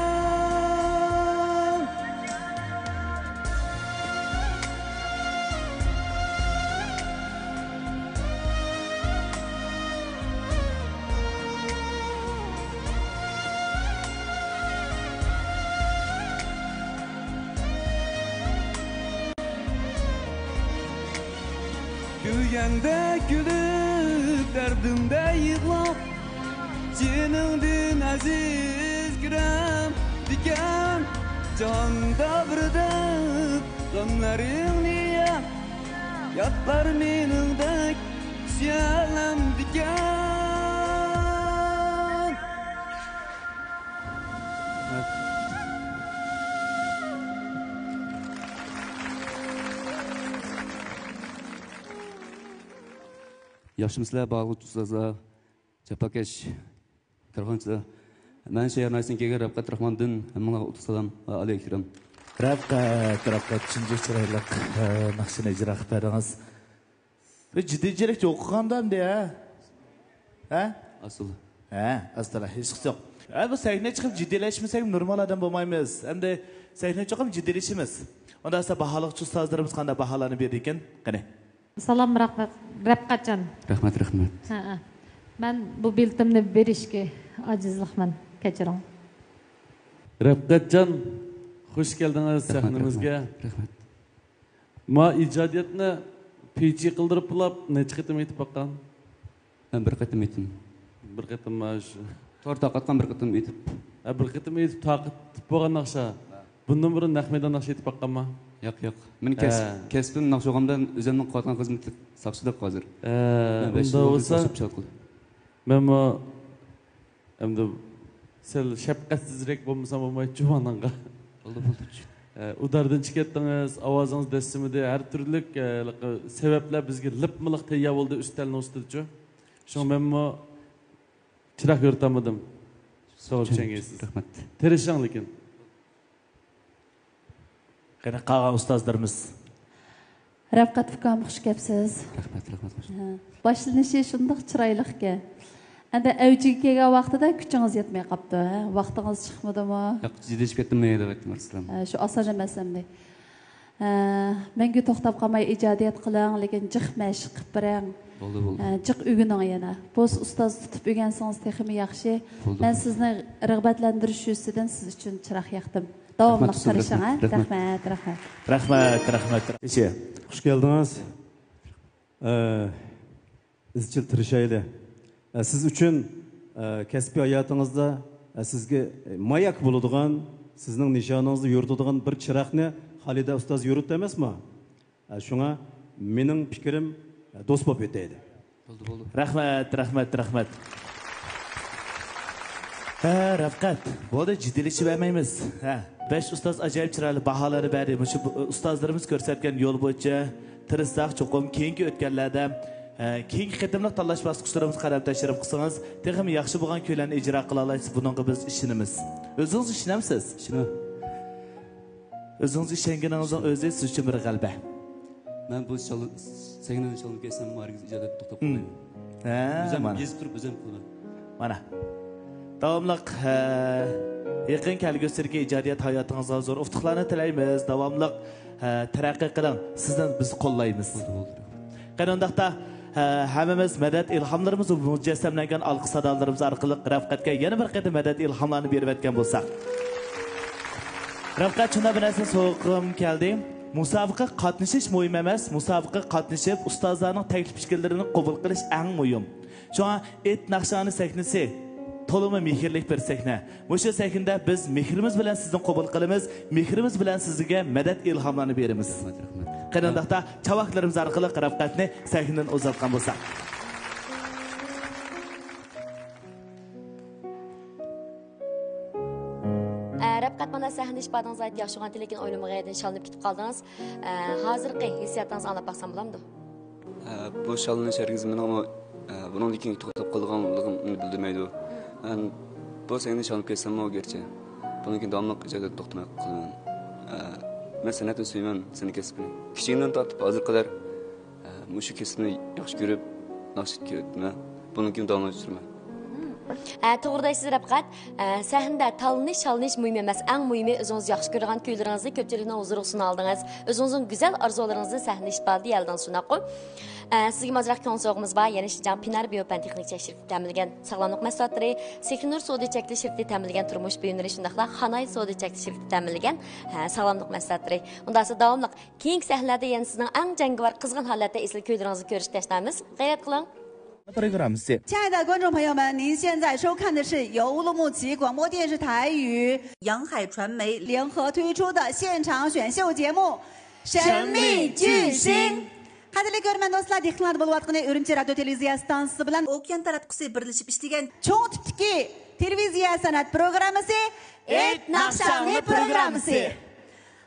كۈلگەندە كۈلۈپ، دەردىمدە يىغلاپ، جېنىڭدىن ئەزىز كۆرەمدىكەن؟ جاندا بىر دەپ غەملىرىڭنى يەپ، ياتلار مېنىڭدەك سۆيەلەمدىكەن؟ ياخشىمۇسىلەر، باھالىغۇچى ئۇستازلار، جاپاكەش كارخانىچىلار؟ مەن شەھەر ناھىيەسىدىن كەلگەن رەپقەت راخماندىن ھەممىڭلارغا ئۇتۇق سالام ۋە ئالەيكۇم ئەسسالام. رەپقەت، رەپقەت، شۇنچە چىرايلىق، ئە، ناخشىنى ئىجرا قىلىپ بەردىڭىز. بىر جىددىيچىلىك يوق قىلغاندا ئەمدى، ھە؟ ھە؟ ئاسىل. ھە، ئاستىلا، ھېچقىسى يوق. ھە، بۇ سەھنىگە چىقىپ جىددىيلەشمىسەك نورمال ئادەم بولمايمىز. ئەمدى سەھنىگە چىقىپ جىددىيلىشىمىز. ئۇنداق بولسا باھالىغۇچى ئۇستازلىرىمىز قانداق باھالارنى بېرىدىكىن؟ قېنى. سالام، رەپقەت-، رەپقەتجان. رەھمەت، رەھمەت. ھە، ھە. مەن بۇ بېلىتىمنى بېرىشكە ئاجىزلىقمەن، كەچۈرۈڭ. رەپقەتجان، خۇش كەلدىڭىز رەھمەت، سەھنىمىزگە. رەھمەت، رەھمەت. ما ئىجادىيەتنى پىچى قىلدۇرۇپ بولاپ نەچچە قېتىم ئېيتىپ باققان؟ مەن بىر قېتىم ئېيتتىم. بىر قېتىم ما شۇ. تور تارقاتقان بىر قېتىم ئېيتىپ. ھە، بىر قېتىم ئېيتىپ تارقىتىپ بولغان ناخشا. بۇندىن بۇرۇن نەق مەيدان ناخشا ئېيتىپ باققانما؟ ياق، ياق. مەن كەس-، ھە. كەسپىم ناخشا ئوقۇغاندا ئۆزۈمنىڭ قىلىۋاتقان خىزمىتى ساقچىلىق ھازىر. ھە، مەن بەش يىل ئۇنداق بولدى بولسا، ساقچى بولۇپ. مەنمۇ ئەمدى سەل شەپقەتسىزرەك بولمىسام بولمايدۇ جۇمانىڭغا. بولدى، بولدى. ئە، ئۇداردىن چىقىپ كەتتىڭىز، ئاۋازىڭىز دەسسىمىدى، ھەر تۈرلۈك، ئە، ھېلىقى سەۋەبلەر بىزگە لىپمۇلىق تەييار بولدى ئۈستەلنىڭ ئۈستىدىچۇ. شۇڭا مەنمۇ چىراغ يورۇتالمىدىم. سوغۇپ چۈشەنگەيسىز. رەھمەت. تىرىشىڭ لېكىن. قېنى قالغان ئۇستازلىرىمىز. رەپقەت ئۇكام، خۇش كەپسىز. رەھمەت، رەھمەت، خۇش. ھە. باشلىنىشى شۇنداق چىرايلىقكەن. ئەمدى ئەۋجىگە كەلگەن ۋاقتىدا كۈچىڭىز يەتمەي قاپتۇ، ھە؟ ۋاقتىڭىز چىقمىدىمۇ؟ ياق، جىددىيلىشىپ كەتتىم، نېمە دەپ ئېيتتىم، ئەسلىم. ھە، شۇ ئاسان ئەمەس ئەمدى. ھە، مەڭگۈ توختاپ قالماي ئىجادىيەت قىلىڭ، لېكىن جىق مەشىق قىلىپ بېرىڭ. بولدى، بولدى. ھە، جىق ئۆگىنىڭ يەنە. بولسا ئۇستاز تۇتۇپ ئۆگەنسىڭىز تېخىمۇ ياخشى. بولدى. مەن سىزنى رىغبەتلەندۈرۈش يۈزىسىدىن سىز ئۈچۈن چىراغ ياقتىم. داۋاملىق رەھمەت، تىرىشىڭ، ھە؟ رەھمەت. رەھمەت، رەھمەت. رەھمەت، رەھمەت. ئىشى. خۇش كەلدىڭىز. ئە، ئىزچىل تىرىشايلى. ئە، سىز ئۈچۈن، ئە، كەسپىي ھاياتىڭىزدا، ئە، سىزگە، ئە، ماياك بولىدىغان، سىزنىڭ نىشانىڭىزنى يورۇتىدىغان بىر چىراغنى خالىدە ئۇستاز يورۇتتى ئەمەسمۇ؟ ئە، شۇڭا مېنىڭ پىكرىم، ئە، دوست بولۇپ ئۆتەيلى. بولدى، بولدى. رەھمەت، رەھمەت، رەھمەت. ھە، رەپقەت. بولدى، جىددىيلىشىۋەرمەيمىز. ھە، بەش ئۇستاز ئاجايىپ چىرايلىق باھالارنى بەردى. مۇشۇ بۇ، ئۇستازلىرىمىز كۆرسەتكەن يول بويىچە تىرىشساق، چوقۇم كېيىنكى ئۆتكەللەردە، ھە، كېيىنكى قېتىملىق تاللاش باسقۇچلىرىمىزغا قەدەم تەشرىپ قىلسىڭىز، تېخىمۇ ياخشى بولغان كۈيلەرنى ئىجرا قىلالايسىز. بۇنىڭغا بىز ئىشىنىمىز. ئۆزىڭىز ئىشىنەمسىز؟ ئىشىنىمەن. ئۆزىڭىز ئىشەنگىنىڭىزنىڭ ئۆزى سىز ئۈچۈن بىر غەلىبە. مەن بۇ شال-، سەھنىدىن شاللاپ كەتسەم، ھەرگىز ئىجادىيەتتىن توختاپ قالمايمەن. ھە، ئۆزۈم مانا. يېزىپ تۇرۇپ ئۆزۈم قىلىمەن. مانا. داۋاملىق، ھە، يېقىن كەلگۈسىدىكى ئىجادىيەت ھاياتىڭىزغا زور ئۇتۇقلارنى تىلەيمىز. داۋاملىق، ھە، تەرەققىي قىلىڭ. سىزنى بىز قوللايمىز. بولدى، بولدى. قېنى ئۇنداقتا، ھە، ھەممىمىز مەدەت ئىلھاملىرىمىز ۋە مۇجەسسەملەنگەن ئالقىش سادالىرىمىز ئارقىلىق رەفقەتكە يەنە بىر قېتىم مەدەت ئىلھاملارنى بېرىۋەتكەن بولساق. رەفقەت، شۇنداق بىر نەرسىنى سوغا قىلغۇم كەلدى. مۇسابىقىگە قاتنىشىش مۇھىم ئەمەس، مۇسابىقىگە قاتنىشىپ، ئۇستازلارنىڭ تەكلىپ پىكىرلىرىنى قوبۇل قىلىش ئەڭ مۇھىم. شۇڭا ئېيت ناخشاڭنى سەھنىسى تولىمۇ مېھىرلىك بىر سەھنە. مۇشۇ سەھنىدە بىز مېھرىمىز بىلەن سىزنى قوبۇل قىلىمىز، مېھرىمىز بىلەن سىزگە مەدەت ئىلھاملارنى بېرىمىز. رەھمەت، رەھمەت. قېنى ئۇنداقتا چاۋاكلىرىمىز ئارقىلىق رەپقەتنى سەھنىدىن ئۇزاتقان بولساق. ئە، رەپقەت، مانا سەھنىدە ئىپادىڭىز غايەت ياخشى بولغانتى، لېكىن ئويلىمىغان يەردىن شاللىنىپ كېتىپ قالدىڭىز. ئە، ھازىرقى ھېسسىياتىڭىزنى ئاڭلاپ باقسام بولامدۇ؟ ئە، بۇ شاللىنىش ھەرگىز مېنىڭمۇ، ئە، بۇنىڭدىن كېيىن توختاپ قالىدىغانلىقىمنى بىلدۈرمەيدۇ. مەن بۇ سەھنىدىن شاللىنىپ كەتسەممۇ گەرچە، بۇنىڭدىن كېيىن داۋاملىق ئىجادىيەتتە توختىماي قالىمەن. ئە، مەن سەنئەتنى سۆيىمەن، سەنئەت كەسپىنى. كىچىكىمدىن تارتىپ ھازىرغا قەدەر، ئە، مۇشۇ كەسىپنى ياخشى كۆرۈپ، ناخشا كۆرۈپ، بۇنىڭدىن كېيىن داۋاملاشتۇرىمەن. ئە، توغرا دەيسىز، رەپقەت. ئە، سەھنىدە تاللىنىش، شاللىنىش مۇھىم ئەمەس. ئەڭ مۇھىمى، ئۆزىڭىز ياخشى كۆرىدىغان كۈيلىرىڭىزنى كۆپچىلىكنىڭ ھۇزۇرىغا سۇنالدىڭىز. ئۆزىڭىزنىڭ گۈزەل ئارزۇلىرىڭىزنى سەھنىدە ئىپادىلىيەلىدىڭىز، شۇنداققۇ؟ ئە، سىزگە ئازراق كۆڭۈل سوۋغىمىز بار. يەنە شىنجاڭ پىنار بىيو پەن تېخنىك چەكلىك شىركىتى تەمىنلىگەن ساغلاملىق مەھسۇلاتلىرى، سېھرىنۇر سودا چەكلىك شىركىتى تەمىنلىگەن تۇرمۇش بۇيۇملىرى، شۇنداقلا خاناي سودا چەكلىك شىركىتى تەمىنلىگەن، ھە، ساغلاملىق مەھسۇلاتلىرى. ئۇنداقتا داۋاملىق كېيىنكى سەھنىلەردە يەنە سىزنىڭ ئەڭ جەڭگىۋار، قىزغىن ھالەتتە ئېسىل كۈيلىرىڭىزنى كۆرۈشكە تەشنامىز. غەيرەت قىلىڭ. پروگراممىسى. 亲爱的观众朋友们，您现在收看的是由乌鲁木齐广播电视台与 阳海传媒联合推出的现场选秀节目《神秘巨星》。 قەدىرلىك كۆرۈرمەن دوستلار، دىققىتىڭلاردا بولۇۋاتقىنى ئۈرۈمچى رادىيو تېلېۋىزىيە ئىستانسىسى بىلەن ئوكيان تاراتقۇسى بىرلىشىپ ئىشلىگەن چوڭ تىپتىكى تېلېۋىزىيە سەنئەت پروگراممىسى ئېيت ناخشاڭنى پروگراممىسى.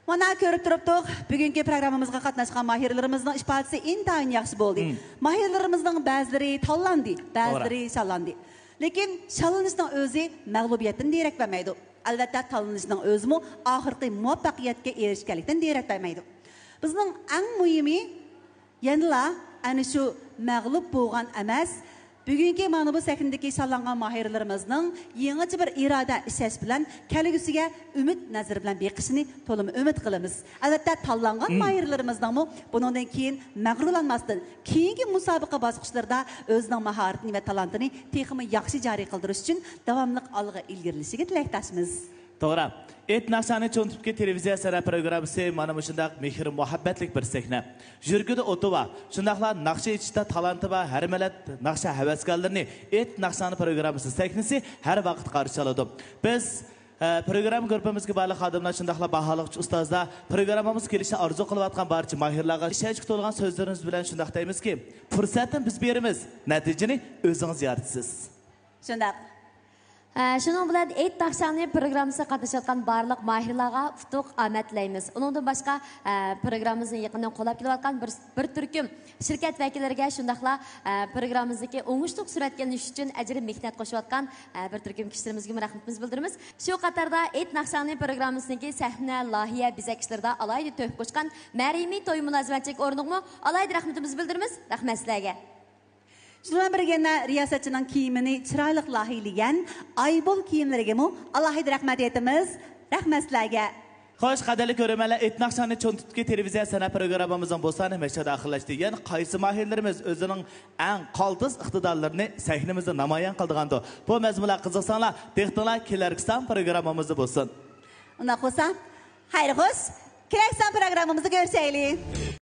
مانا كۆرۈپ تۇرۇپتۇق، بۈگۈنكى پروگراممىمىزغا قاتناشقان ماھىرلىرىمىزنىڭ ئىپادىسى ئىنتايىن ياخشى بولدى. ماھىرلىرىمىزنىڭ بەزىلىرى تاللاندى، بەزىلىرى شاللاندى. لېكىن شاللىنىشنىڭ ئۆزى مەغلۇبىيەتتىن دېرەك بەرمەيدۇ. ئەلۋەتتە، تاللىنىشنىڭ ئۆزىمۇ ئاخىرقى مۇۋەپپەقىيەتكە ئېرىشكەنلىكتىن دېرەك بەرمەيدۇ. بىزنىڭ ئەڭ مۇھىمى، يەنىلا ئەنە شۇ مەغلۇپ بولغان ئەمەس، بۈگۈنكى مانا بۇ سەھنىدىكى شاللانغان ماھىرلىرىمىزنىڭ يېڭىچە بىر ئىرادە، ئىشەنچ بىلەن كەلگۈسىگە ئۈمىد نەزىرى بىلەن بېقىشىنى تولىمۇ ئۈمىد قىلىمىز. ئەلۋەتتە، تاللانغان ماھىرلىرىمىزنىڭمۇ بۇنىڭدىن كېيىن مەغرۇرلانماستىن، كېيىنكى مۇسابىقە باسقۇچلىرىدا ئۆزىنىڭ ماھارىتىنى ۋە تالانتىنى تېخىمۇ ياخشى جارى قىلدۇرۇش ئۈچۈن داۋاملىق ئالغا ئىلگىرىلىشىگە تىلەكداشمىز. توغرا. ئېيت ناخشاڭنى چوڭ تىپتىكى تېلېۋىزىيە سەھنە پروگراممىسى مانا مۇشۇنداق مېھىر-مۇھەببەتلىك بىر سەھنە. يۈرىكىدە ئوتى بار، شۇنداقلا ناخشا ئېيتىشتا تالانتى بار ھەر مىللەت ناخشا ھەۋەسكارلىرىنى ئېيت ناخشاڭنى پروگراممىسى سەھنىسى ھەر ۋاقىت قارشى ئالىدۇ. بىز، ئە، پروگرامما گۇرۇپپىمىزدىكى بارلىق خادىملار، شۇنداقلا باھالىغۇچى ئۇستازلار، پروگراممىمىزغا كېلىشنى ئارزۇ قىلىۋاتقان بارچە ماھىرلارغا ئىشەنچكە تولغان سۆزلىرىمىز بىلەن شۇنداق دەيمىزكى، پۇرسەتنى بىز بېرىمىز، نەتىجىنى ئۆزىڭىز يارىتىسىز. شۇنداق. ئە، شۇنىڭ بىلەن ئېيت ناخشاڭنى پروگراممىسىغا قاتنىشىۋاتقان بارلىق ماھىرلارغا ئۇتۇق، ئامەت تىلەيمىز. ئۇنىڭدىن باشقا، ئە، پروگراممىمىزنى يېقىندىن قوللاپ كېلىۋاتقان بىر، بىر تۈركۈم شىركەت ۋەكىللىرىگە، شۇنداقلا، ئە، پروگراممىمىزدىكى ئوڭۇشلۇق سۈرەتكە ئېلىنىش ئۈچۈن ئەجرى مېھنەت قوشۇۋاتقان، ئە، بىر تۈركۈم كىشىلىرىمىزگىمۇ رەھمىتىمىزنى بىلدۈرىمىز. شۇ قاتاردا ئېيت ناخشاڭنى پروگراممىمىزنىڭكى سەھنە، لايىھە، بېزەك ئىشلىرىدا ئالاھىدە تۆھپە قوشقان مەرىمى توي مۇلازىمەتچىلىك ئورنىغىمۇ ئالاھىدە رەھمىتىمىزنى بىلدۈرىمىز. رەھمەت سىلەرگە. شۇنىڭ بىلەن بىرگە، يەنە رىياسەتچىنىڭ كىيىمىنى چىرايلىق لايىھىلىگەن ئايبول كىيىملىرىگىمۇ ئالاھىدە رەھمەت ئېيتىمىز. رەھمەت سىلەرگە. خوش، قەدىرلىك كۆرۈرمەنلەر، ئېيت ناخشاڭنى چوڭ تىپتىكى تېلېۋىزىيە سەھنە پروگراممىمىزنىڭ بۇ سانى مەشەدە ئاخىرلاشتى. يەنە قايسى ماھىرلىرىمىز ئۆزىنىڭ ئەڭ قالتىس ئىقتىدارلىرىنى سەھنىمىزدە نامايان قىلىدىغاندۇ؟ بۇ مەزمۇنلارغا قىزىقساڭلار، دىققىتىڭلار كېلەركى سان پروگراممىمىزدا بولسۇن. ئۇنداق بولسا، خەير خوش، كېلەركى سان پروگراممىمىزدا كۆرۈشەيلى.